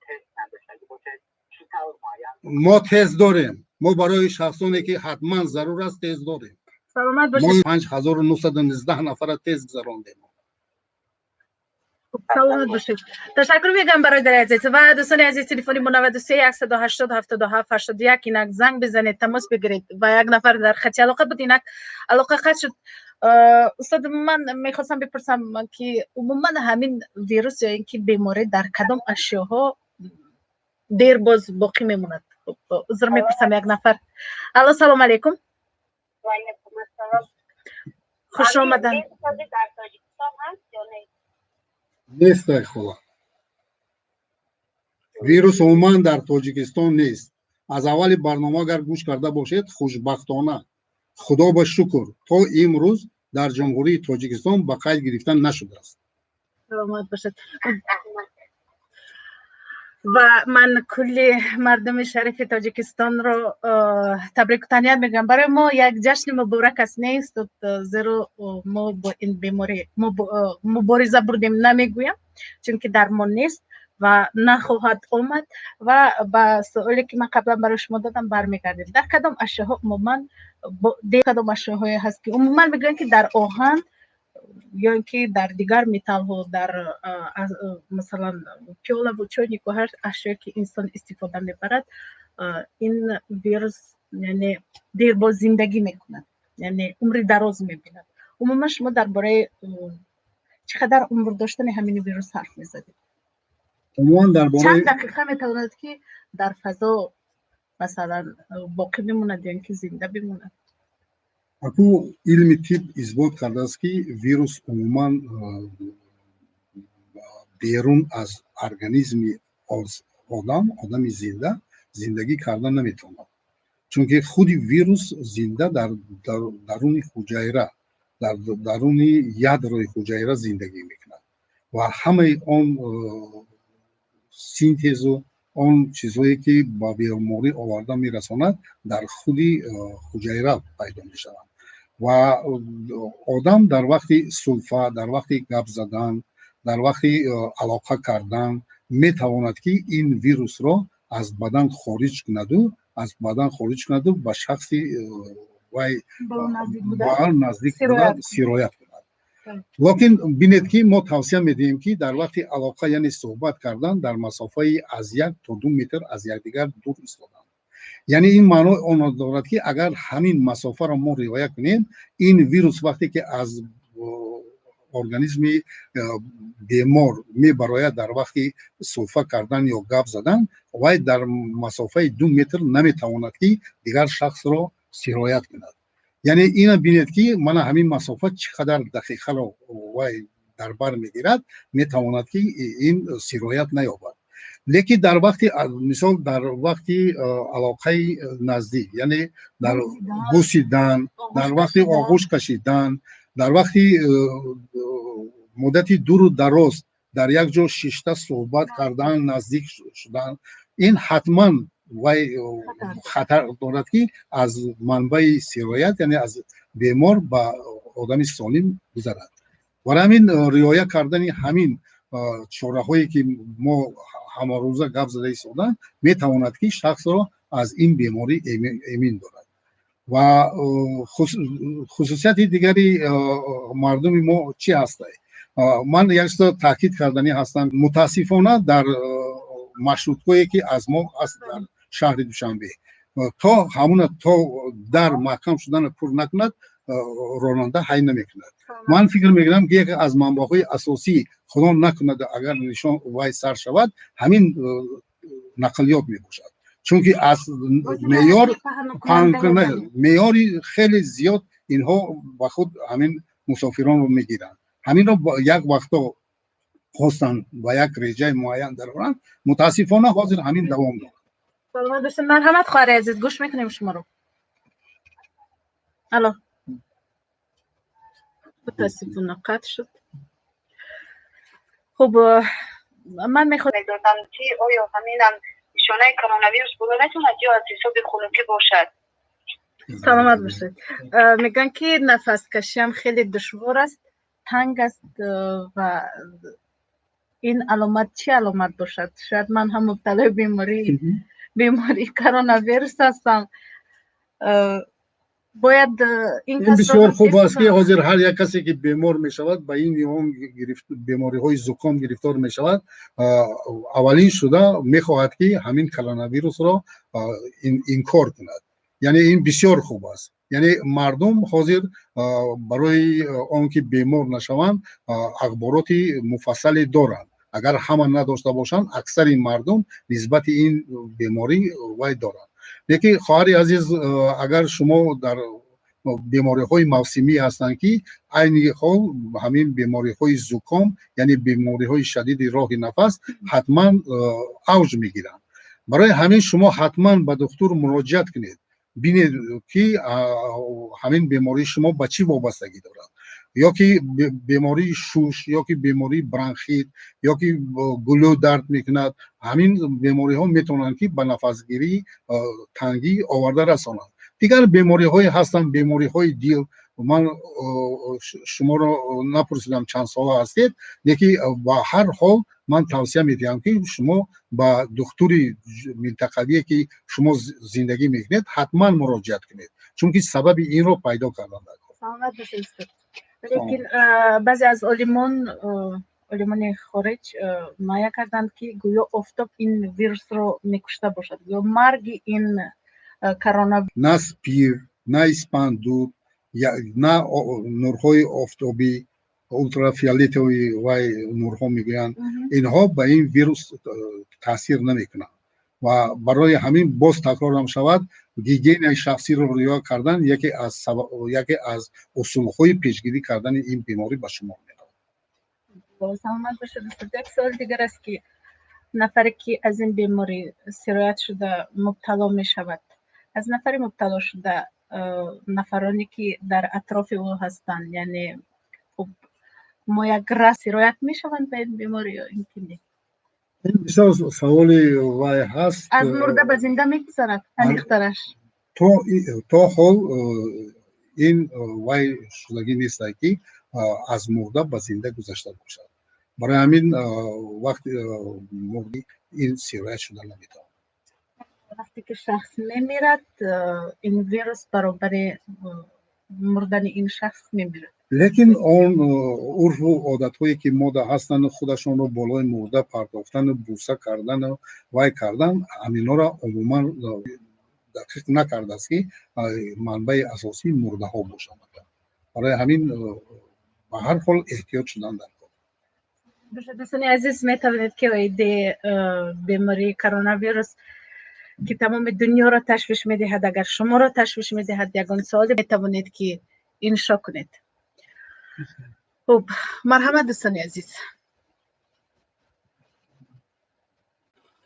тест надоштагӣ бошед, чӣ тавр муайян? Мо тест дорем. Мо барои шахсоне, ки ҳатман зарур аст, тест дорем. Саломат Мо бошед. 5919 нафара тест гузарондем. Саломат бошед, ташаккур мегӯям, бародари азиз. Ва дӯстони азиз, телефони мо 93 180 77 81, инак занг бизанед, тамос бигиред. Ва як нафар дар хати алоқа буд, инак алоқа қатъ шуд. Устод, ман мехостам бипурсам, ки умуман ҳамин вирус ё ин ки беморӣ дар кадом ашёҳо дер боз боқӣ мемонад? Узр мепурсам, як нафар. Алло, салом алейкум. Хуш омадан. Дар Тоҷикистон ҳаст ё не? Нест, хола, вирус умуман дар Тоҷикистон нест. Аз аввали барнома агар гӯш карда бошед, хушбахтона, худо ба шукр, то имрӯз дар Ҷумҳурии Тоҷикистон ба қайд гирифта нашудааст. Саломат бошед. Ва ман кулли мардуми шарифи Тоҷикистонро табрику таҳният мегӯям. Барои мо як ҷашни муборак аст, нест, зеро мо бо ин беморӣ мубориза бурдем намегӯям, чунки дармон нест ва нахоҳад омад. Ва ба суоле, ки ман қаблан барои шумо додам, бармегардем. Дар кадом ашёҳо умуман, кадом ашёҳое ҳаст, ки умуман мегӯянд, ки дар оҳан ё ин ки дар дигар металлҳо, дар масалан пиёлаву чойнику ҳар ашёе, ки инсон истифода мебарад, ин вирус, яъне дербоз зиндагӣ мекунад, яъне умри дароз мебинад? Умуман шумо дар бораи чӣ қадар умр доштани ҳамин вирус ҳарф мезадед? Умуман дар бораи Чанд дақиқа метавонад, ки дар фазо масалан боқӣ бимонад ё ин ки зинда бимонад? Аку, илми тиб исбот кардааст, ки вирус умуман берун аз организми одам, одами зинда, зиндагӣ карда наметавонад, чунки худи вирус зинда дар даруни ҳуҷайра, дар даруни ядрои ҳуҷайра зиндагӣ мекунад ва ҳамаи он синтезу он чизҳое, ки ба беморӣ оварда мерасонад, дар худи ҳуҷайра пайдо мешаванд. Ва одам дар вақти сулфа, дар вақти гап задан, дар вақти алоқа кардан метавонад, ки ин вирусро аз бадан хориҷ кунаду ба шахси вай наздик буда сироят кунад. Лекин бинед, ки мо тавсия медиҳем, ки дар вақти алоқа, яъне суҳбат кардан, дар масофаи аз 1 то 2 метр аз якдигар дур истоданд. Яъне ин маънои онро дорад, ки агар ҳамин масофаро мо риоя кунем, ин вирус вақте ки аз организми бемор мебарояд дар вақти сулфа кардан ё гап задан, вай дар масофаи 2 метр наметавонад, ки дигар шахсро сироят кунад. Яъне ина бинед, ки мана ҳамин масофа чӣ қадар дақиқаро вай дар бар мегирад, метавонад, ки ин сироят наёбад. Лекин дар вақти, мисол, дар вақти алоқаи наздик, яъне дар бусидан, дар вақти оғӯш кашидан, дар вақти муддати дуру дароз дар як ҷо шишта суҳбат кардан, наздик шудан, ин ҳатман вай хатар дорад, ки аз манбаи сироят, яъне аз бемор ба одами солим гузарад. Барои ҳамин риоя кардани ҳамин чораҳое, ки мо ҳамарӯза гап зада истодан, метавонад, ки шахсро аз ин беморӣ эмин дорад. Ва хусусияти дигари мардуми мо чӣ ҳастай? Ман як чизо таъкид карданӣ ҳастам. Мутаассифона, дар маршрутҳое, ки аз мо аст дар шаҳри Душанбе, то ҳамуна то дар маҳкам шудана пур накунад, ронанда ҳай намекунад. Ман фикр мекунам, ки яке аз манбаъҳои асосӣ, Худо накунад, агар нишон вай сар шавад, ҳамин нақлиёт мебошад, чунки аз меъёр, меъёри хеле зиёд инҳо ба худ ҳамин мусофиронро мегиранд. Ҳаминро як вақто хостанд ба як реҷаи муайян дароранд. Мутаассифона, ҳозир ҳамин давом дорад. Марҳамат, хоҳари азиз, гӯш мекунем шуморо. Алло, мутаассифона, қатъ шуд. Хуб, ман мехоҳам медонам, ки оё ҳаминам нишонаи коронавирус буда метавонад ё аз ҳисоби хунукӣ бошад? Саломат бошед. Мегӯянд, ки нафаскашиам хеле душвор аст, танг аст ва ин аломат чӣ аломат бошад? Шояд ман ҳам мубталои бемории коронавирус ҳастам. Бояд ин бисёр хуб аст, ки ҳозир ҳар як касе, ки бемор мешавад, ба ин ё он бемориҳои зуком гирифтор мешавад, аввалин шуда мехоҳад, ки ҳамин коронавирусро инкор кунад. Яъне ин бисёр хуб аст. Яъне мардум ҳозир барои он ки бемор нашаванд, ахбороти муфассале доранд. Агар ҳама надошта бошанд, аксари мардум нисбати ин беморӣ вай доранд. Лекин, хоҳари азиз, агар шумо дар бемориҳои мавсимӣ ҳастанд, ки айни ҳол ҳамин бемориҳои зуком, яъне бемориҳои шадиди роҳи нафас, ҳатман авҷ мегиранд. Барои ҳамин шумо ҳатман ба духтур муроҷиат кунед, бинед, ки ҳамин бемории шумо ба чӣ вобастагӣ дорад: ё ки бемории шуш, ё ки бемории бронхит, ё ки гулӯ дард мекунад. Ҳамин бемориҳо метавонанд, ки ба нафасгирӣ тангӣ оварда расонанд. Дигар бемориҳое ҳастанд, бемориҳои дил. Ман шуморо напурсидам, чанд сола ҳастед, лекин ба ҳар ҳол ман тавсия медиҳам, ки шумо ба духтури минтақавие, ки шумо зиндагӣ мекунед, ҳатман муроҷиат кунед, чунки сабаби инро пайдо кардан дар кор. Саломат бошед, устод. Лекин баъзе аз олимони хориҷ муайян карданд, ки гӯё офтоб ин вирусро мекушта бошад, гӯё марги ин корона На спирт, на испандуд, на нурҳои офтобӣ, ултрафиолетовый вай нурҳо мегӯянд, инҳо ба ин вирус таъсир намекунанд. Ва барои ҳамин, боз такрорам шавад, гигиенаи шахсиро риоя кардан яке аз усулҳои пешгирӣ кардани ин беморӣ ба шумор меравад. Саломат бошед, устод. Як савол дигар аст, ки нафаре, ки аз ин беморӣ сироят шуда, мубтало мешавад, аз нафари мубтало шуда нафароне, ки дар атрофи ӯ ҳастанд, яъне хуб, мо як раз сироят мешаванд ба ин беморӣ ё ин ки не? Ин бисёр саволи вай ҳаст. Аз мурда ба зинда мегузарад, аниқтараш? То ҳол ин вай шудагӣ нестад, ки аз мурда ба зинда гузашта бошад. Барои ҳамин вақти мурди ин сироят шуда наметавонад. Вақте ки шахс мемирад, ин вирус баробари мурдани ин шахс мемирад. Лекин он урфу одатҳое, ки мода ҳастанд, худашонро болои мурда партофтану буса кардану вай кардан, ҳаминҳоро умуман дақиқ накардааст, ки манбаи асосии мурдаҳо бошанд. Барои ҳамин ба Ба ҳар ҳол эҳтиёт шудан дар кор. Дӯстони азиз, метавонед ки оиди бемории коронавирус, ки тамоми дунёро ташвиш медиҳад, агар шуморо ташвиш медиҳад, ягон суоле метавонед ки иншо кунед. Хуб, марҳамат, дӯстони азиз.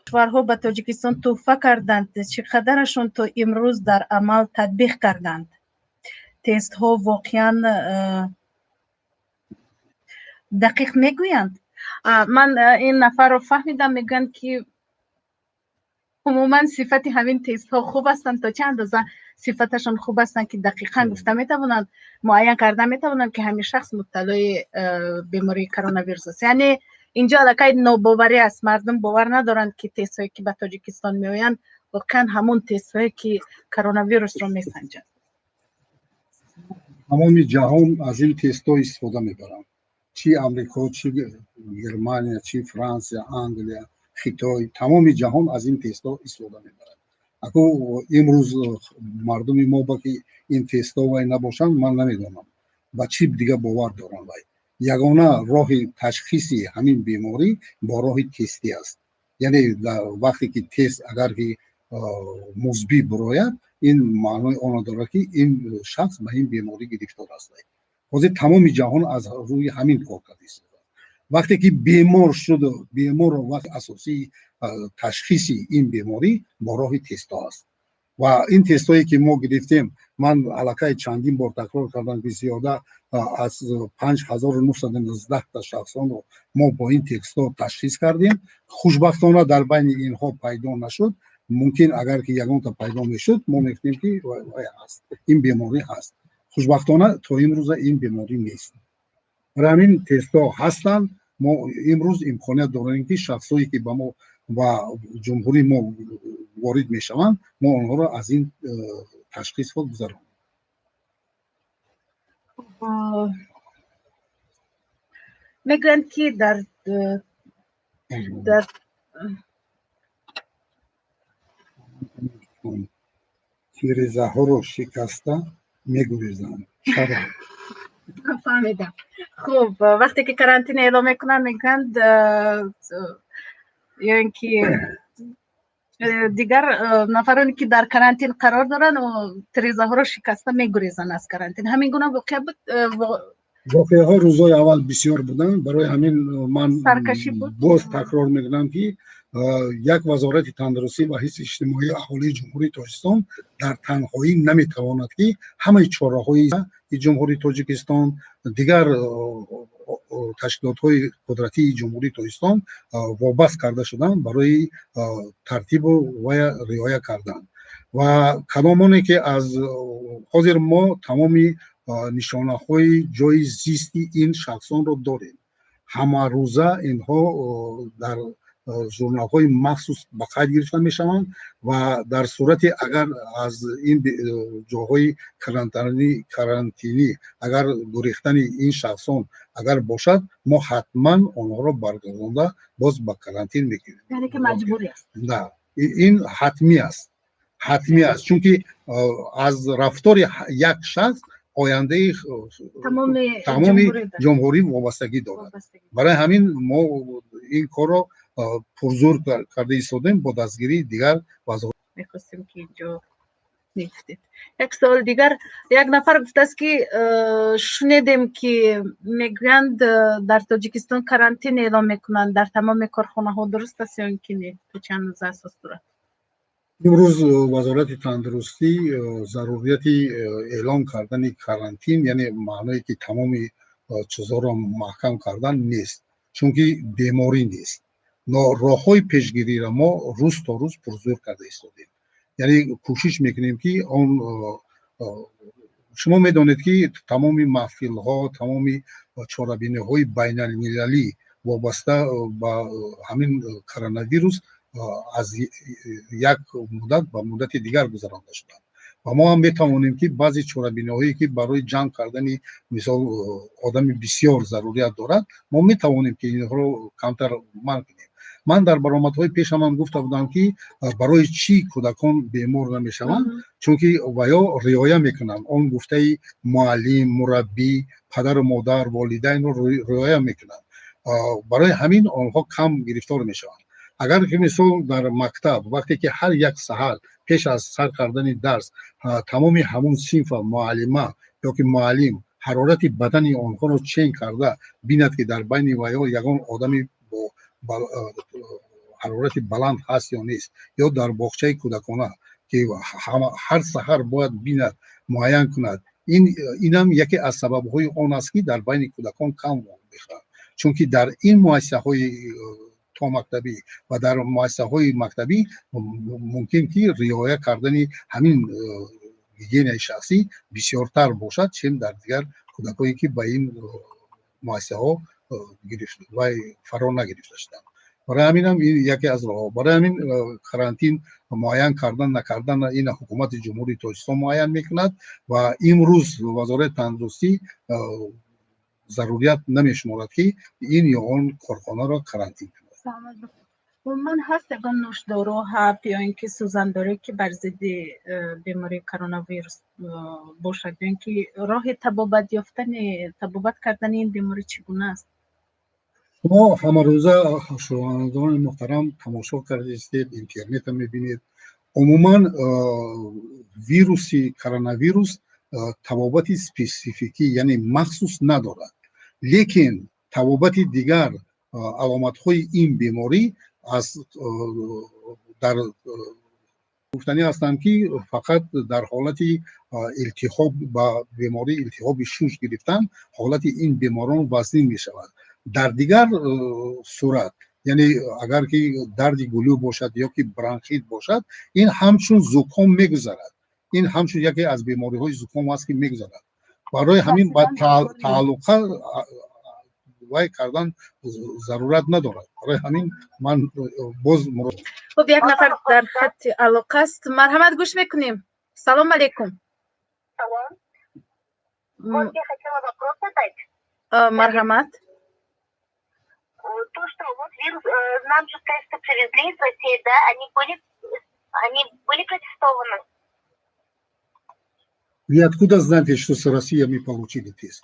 Кишварҳо ба Тоҷикистон тӯҳфа карданд, чӣ қадарашон то имрӯз дар амал татбиқ карданд? Тестҳо воқеан дақиқ мегӯянд? Ман ин нафарро фаҳмидам, мегӯянд ки умуман сифати ҳамин тестҳо хуб ҳастанд, то чӣ андоза сифаташон хуб ҳастанд, ки дақиқан гуфта метавонанд, муайян карда метавонанд, ки ҳамин шахс мубталои бемории коронавирус аст. Яъне инҷо аллакай нобоварӣ аст, мардум бовар надоранд, ки тестҳое ки ба Тоҷикистон меоянд, воқеан ҳамон тестҳое ки коронавирусро месанҷанд. Тамоми ҷаҳон аз ин тестҳо истифода мебаранд, чи Амрико, чи Германия, чи Франсия, Англия, Хитой, тамоми ҷаҳон аз ин тестҳо истифода мебарад. Аку имрӯз мардуми мо ба ки ин тестҳо вай набошанд, ман намедонам ба чӣ дига бовар доранд. Вай ягона роҳи ташхиси ҳамин беморӣ бо роҳи тестӣ аст. Яъне вақте ки тест агар ки мусбӣ бурояд, ин маънои онро дорад, ки ин шахс ба ин беморӣ гирифтор аст. Ҳозир тамоми ҷаҳон аз рӯи ҳамин кор карда истодааст. Вақте ки бемор шуду беморро, вақти асосии ташхиси ин беморӣ бо роҳи тестҳо аст. Ва ин тестҳое ки мо гирифтем, ман аллакай чандин бор такрор кардам, ки зиёда аз 5919 та шахсонро мо бо ин тестҳо ташхис кардем. Хушбахтона, дар байни инҳо пайдо нашуд. Мумкин, агар ки ягонта пайдо мешуд, мо мегуфтем, ки вай ҳаст, ин беморӣ ҳаст. Хушбахтона, то имрӯза ин беморӣ нест. Барои ҳамин тестҳо ҳастанд. Мо имрӯз имконият дорем, ки шахсое ки ба мо, ба ҷумҳурии мо ворид мешаванд, мо онҳоро аз ин ташхисҳо гузаронем. Мегӯянд, ки дар Тирезаҳоро шикаста мегурезанд, чаро? Фаҳмидам. Хуб, вақте ки карантин эълон мекунанд, мегӯянд, ё ин ки дигар нафароне ки дар карантин қарор доранд, тирезаҳоро шикаста мегурезанд аз карантин. Ҳамин гуна воқеа буд? Воқеаҳо рӯзҳои аввал бисёр буданд. Барои ҳамин ман саркашӣ буд. Боз такрор мекунам, ки як Вазорати тандурустӣ ва ҳифзи иҷтимоии аҳолии Ҷумҳурии Тоҷикистон дар танҳоӣ наметавонад, ки ҳамаи чораҳои Ҷумҳурии Тоҷикистон, дигар ташкилотҳои қудратии Ҷумҳурии Тоҷикистон вобаст карда шуданд барои тартибу ва риоя кардан. Ва кадомоне ки аз ҳозир мо тамоми нишонаҳои ҷои зисти ин шахсонро дорем, ҳамарӯза инҳо дар журналҳои махсус ба қайд гирифта мешаванд. Ва дар сурате агар аз ин ҷоҳои карантинӣ агар гурехтани ин шахсон агар бошад, мо ҳатман онҳоро баргардонда боз ба карантин мекунем. Яъне ки маҷбурӣ аст? Да, ин ҳатмӣ аст, ҳатмӣ аст, чунки аз рафтори як шахс ояндаи тамоми ҷумҳурӣ вобастагӣ дорад. Барои ҳамин мо ин корро пурзур карда истодем бо дастгирии дигар вазорат. Мехостем, ки инҷо мегуфтед. Як суоли дигар: як нафар гуфтааст, ки шунедем, ки мегӯянд, дар Тоҷикистон карантин эълон мекунанд дар тамоми корхонаҳо, дуруст аст ё ин ки не? То чӣ андоза асос дорад? Имрӯз Вазорати тандурустӣ зарурияти эълон кардани карантин, яъне маъное ки тамоми чизҳоро маҳкам кардан нест, чунки беморӣ нест. Но роҳҳои пешгириро мо рӯз то рӯз пурзур карда истодем, яъне кӯшиш мекунем, ки он шумо медонед, ки тамоми маҳфилҳо, тамоми чорабиниҳои байналмилалӣ вобаста ба ҳамин коронавирус аз як муддат ба муддати дигар гузаронда шуданд. Ва мо ҳам метавонем, ки баъзе чорабиниҳое ки барои ҷамъ кардани, мисол, одами бисёр зарурият дорад, мо метавонем, ки инҳоро камтар манъ кунем. Ман дар баромадҳои пешамам гуфта будам, ки барои чӣ кӯдакон бемор намешаванд, чунки ваё риоя мекунанд, он гуфтаи муаллим, мураббӣ, падару модар, волидайнро риоя мекунанд. Барои ҳамин онҳо кам гирифтор мешаванд. Агар ки, мисол, дар мактаб вақте ки ҳар як саҳар пеш аз сар кардани дарс тамоми ҳамун синфа муаллима ё ки муаллим ҳарорати бадани онҳоро чен карда бинад, ки дар байни вайҳо ягон одами бо ҳарорати баланд ҳаст ё нест, ё дар боғчаи кӯдакона, ки ҳар саҳар бояд бинад, муайян кунад, инам яке аз сабабҳои он аст, ки дар байни кӯдакон кам мехӯранд, чунки дар ин муассисаҳои томактабӣ ва дар муассисаҳои мактабӣ мумкин ки риоя кардани ҳамин гигиенаи шахсӣ бисёртар бошад, чем дар дигар кӯдакое, ки ба ин муассисаҳо вай фаро нагирифта шуданд. Барои ҳаминам ин яке аз роҳҳо. Барои ҳамин карантин муайян кардан, накардан, ина Ҳукумати Ҷумҳурии Тоҷикистон муайян мекунад ва имрӯз Вазорати тандурустӣ зарурият намешуморад, ки ин ё он корхонаро карантин кунад. Умуман, ҳаст ягон нӯшдору, ҳаб ё ин ки сӯзандорӣ, ки бар зидди бемории коронавирус бошад, ё ин ки роҳи табобат ёфтани, табобат кардани ин беморӣ чӣ гуна аст? Шумо ҳамарӯза, шунавандагони муҳтарам, тамошо кардаистед, интернета мебинед. Умуман, вируси коронавирус табобати спецификӣ, яъне махсус надорад, лекин табобати дигар аломатҳои ин беморӣ аз дар гуфтанӣ ҳастанд, ки фақат дар ҳолати илтиҳоб, ба бемории илтиҳоби шуш гирифтан, ҳолати ин беморон вазнин мешавад. Дар дигар сурат, яъне агар ки дарди гулӯ бошад ё ки бронхит бошад, ин ҳамчун зуком мегузарад. Ин ҳамчун яке аз бемориҳои зуком аст, ки мегузарад. Барои ҳамин ба тааллуқа вай кардан зарурат надорад. Барои ҳамин ман боз Хуб, як нафар дар хатти алоқа аст. Марҳамат, гӯш мекунем. Салом алейкум. Салом. Вот я хотела вопрос задать. Марҳамат. То, что вот вирус, нам же тесты привезли из России, да, они были протестованы? Вы откуда знаете, что с Россией мы получили тест?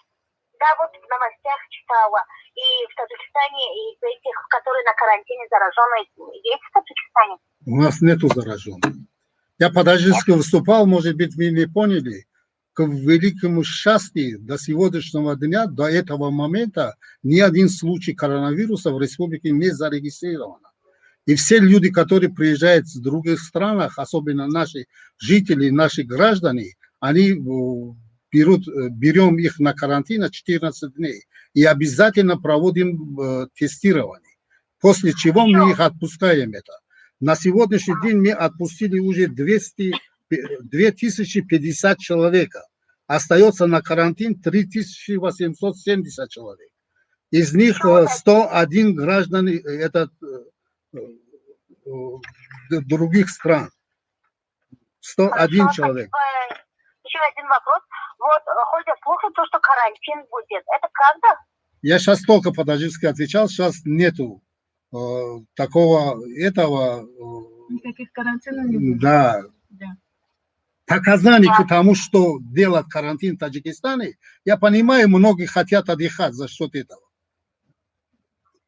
Да, вот в новостях читала. И в Таджикистане из этих, которые на карантине зараженные, есть в Таджикистане? У нас нету зараженных. Я по-таджикски выступал, может быть, вы не поняли. К великому счастью, до сегодняшнего дня, до этого момента, ни один случай коронавируса в республике не зарегистрирован. И все люди, которые приезжают с других стран, особенно наши жители, наши граждане, они берем их на карантин на 14 дней и обязательно проводим тестирование. После чего мы их отпускаем это. На сегодняшний день мы отпустили уже 200, 2050 человека. Остается на карантин 3870 человек. Из них 101 граждан это других стран. 101 Хорошо, человек. Спасибо. Еще один вопрос. Вот ходят слухи, то, что карантин будет. Это правда? Я сейчас только по-таджикски отвечал, сейчас нету такого этого. Никаких карантинов не будет. Да. Да. Показаний к тому, что делать карантин в Таджикистане, я понимаю, многие хотят отдыхать за счет этого.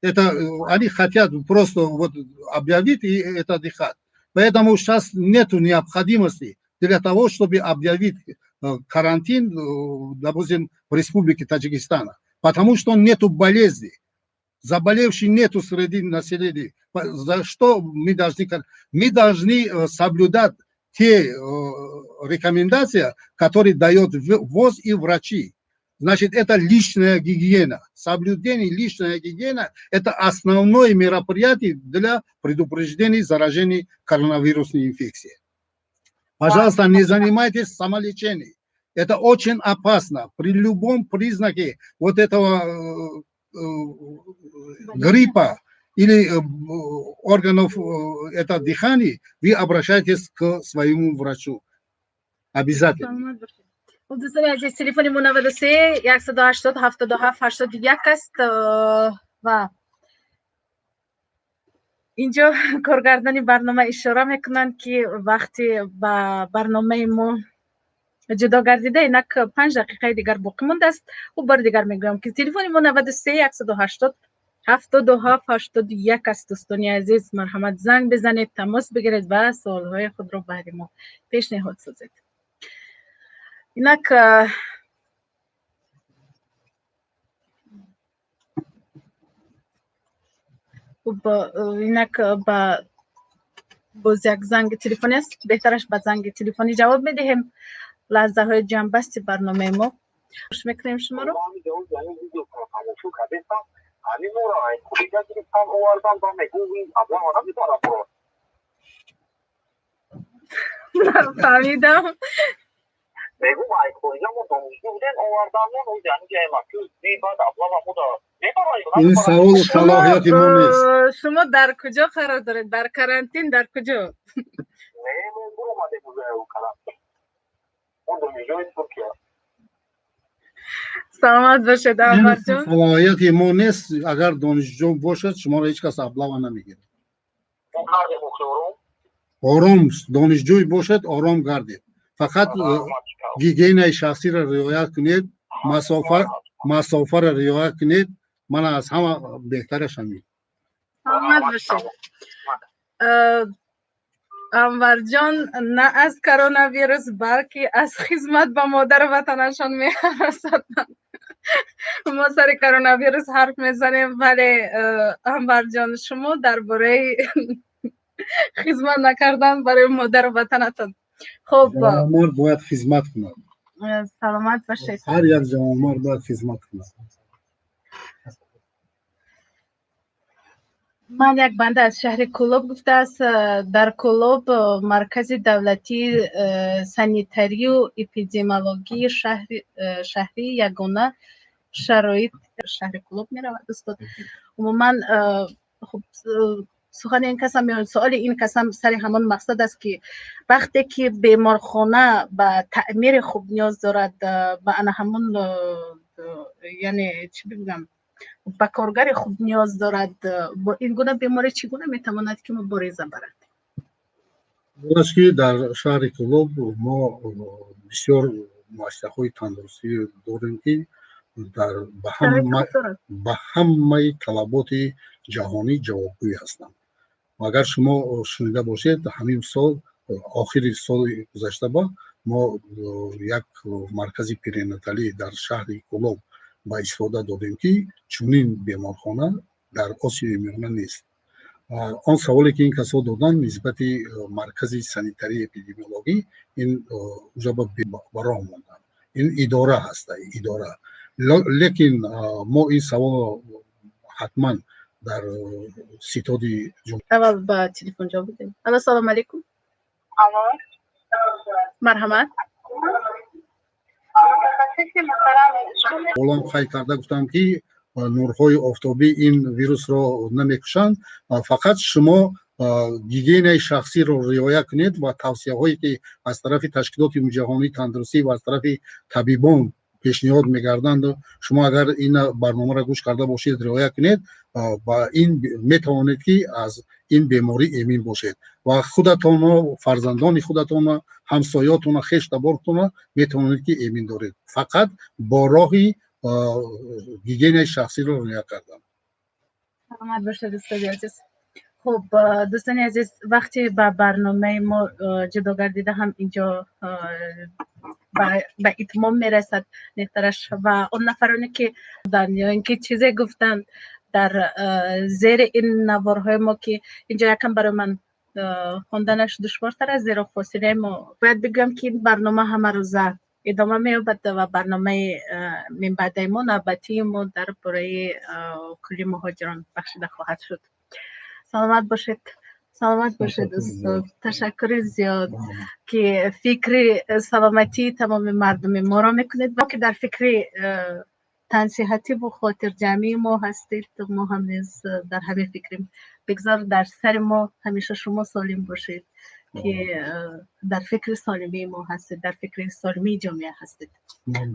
Это они хотят просто вот объявить и это отдыхать. Поэтому сейчас нету необходимости для того, чтобы объявить карантин, допустим, в Республике Таджикистана. Потому что нету болезни. Заболевших нету среди населения. За что мы должны? Мы должны соблюдать те рекомендации, которые дает ВОЗ и врачи. Значит, это личная гигиена. Соблюдение личной гигиены – это основное мероприятие для предупреждения заражения коронавирусной инфекцией. Пожалуйста, не занимайтесь самолечением. Это очень опасно. При любом признаке вот этого гриппа или органов это дыхания, вы обращаетесь к своему врачу. Обязательно. Хуб, дӯстони азиз, телефони мо 93 180 77 81 аст ва Инҷо коргардони барнома ишора мекунанд, ки вақти ба барномаи мо ҷудо гардида, инак 5 дақиқаи дигар боқӣ мондааст. Хуб, бори дигар мегӯям, ки телефони мо 93 180 77 81 аст. Дӯстони азиз, марҳамат, занг бизанед, тамос бигиред ва суолҳои худро баҳри мо пешниҳод созед. Инак хуб, инак ба боз як занги телефонӣ аст. Беҳтараш ба занги телефонӣ ҷавоб медиҳем. Лаҳзаҳои ҷамъбасти барномаи мо, гӯш мекунем шуморо. Фаҳмидам. Ин савол салоҳияти мо нест. Шумо дар куҷо қарор доред? Дар карантин дар куҷо? Саломат бошед, Анварҷон. Салоҳияти мо нест. Агар донишҷӯ бошад, шуморо ҳеҷ кас аблава намегирад. Ором донишҷӯй бошад, ором гардед. Фақат гигиенаи шахсиро риоя кунед, масофаро риоя кунед. Мана аз ҳама беҳтараш ҳамин. Саломат бошед, Анварҷон. На аз коронавирус, балки аз хизмат ба модару ватанашон меҳаросаданд. Мо сари коронавирус ҳарф мезанем, вале Анварҷон, шумо дар бораи хизмат накардан барои модару ватанатон. Хуб, ҷавонмард бояд хизмат кунад. Саломат бошед. Ҳар як ҷавонмард бояд хизмат кунад. Ман як банда аз шаҳри Кӯлоб гуфтааст: дар Кӯлоб маркази давлатии санитарию эпидемиологии шаҳрӣ ягона шароит шаҳри Кӯлоб меравад. Устод, умуман, хуб, сухани ин касам ё суоли ин касам сари ҳамон мақсад аст, ки вақте ки беморхона ба таъмири хуб ниёз дорад, ба ана ҳамон, яъне чӣ бигӯям, ба коргари хуб ниёз дорад, бо ин гуна беморӣ чӣ гуна метавонад ки мубориза барад? Аст ки дар шаҳри Кӯлоб мо бисёр муассисаҳои тандурустӣ дорем, ки дар ба ҳамаи талаботи ҷаҳонӣ ҷавобгӯй ҳастанд. Агар шумо шунида бошед, ҳамин сол, охири соли гузашта, ба мо як маркази перинаталӣ дар шаҳри Кӯлоб ба истифода додем, ки чунин беморхона дар Осиёи Миёна нест. Он саволе ки ин касо доданд нисбати маркази санитарии эпидемиологӣ, ин уже ба роҳ монданд. Ин идора ҳаста, идора. Лекин мо ин саволро ҳатман дар ситоди Аввал ба телефон ҷавоб бидем. Алло, салому алейкум. Марҳамат. Болон қайд карда гуфтам, ки нурҳои офтобӣ ин вирусро намекушанд. Фақат шумо гигиенаи шахсиро риоя кунед ва тавсияҳое ки аз тарафи ташкилоти ҷаҳонии тандурустӣ ва аз тарафи табибон пешниҳод мегарданд, шумо агар ин барномаро гӯш карда бошед, риоя кунед, ба ин метавонед ки аз ин беморӣ эмин бошед ва худатонро, фарзандони худатонро, ҳамсоётонро, хештабортонро метавонед ки эмин доред, фақат бо роҳи гигиенаи шахсиро риоя кардан. Саломат бошед, устоди азиз. Хуб, дӯстони азиз, вақте ба барномаи мо ҷудо гардида ҳам инҷо ба итмом мерасад. Беҳтараш ва он нафароне ки ё ин ки чизе гуфтанд дар зери ин наворҳои мо, ки инҷо якам барои ман хонданаш душвортар аст, зеро фосилаи мо, бояд бигӯям ки ин барнома ҳамарӯза идома меёбад ва барномаи минбаъдаи мо, навбатии мо дар бораи кулли муҳоҷирон бахшида хоҳад шуд. Саломат бошед, саломат бошед, устод. Ташаккури зиёд, ки фикри саломатии тамоми мардуми моро мекунед, ки дар фикри тансиҳативу хотирҷамъии мо ҳастед. Мо ҳам низ дар ҳамин фикрем. Бигзор дар сари мо ҳамеша шумо солим бошед, ки дар фикри солимии мо ҳастед, дар фикри солимии ҷомеа ҳастед.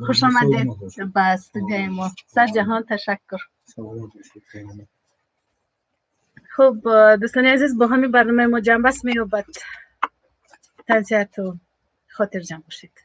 Хуш омадед ба студияи мо. Сар ҷаҳон ташаккур. Хуб. Хуб, дӯстони азиз, бо ҳамин барномаи мо ҷамъбаст меёбад. Тансиҳату хотирҷамъ бошед.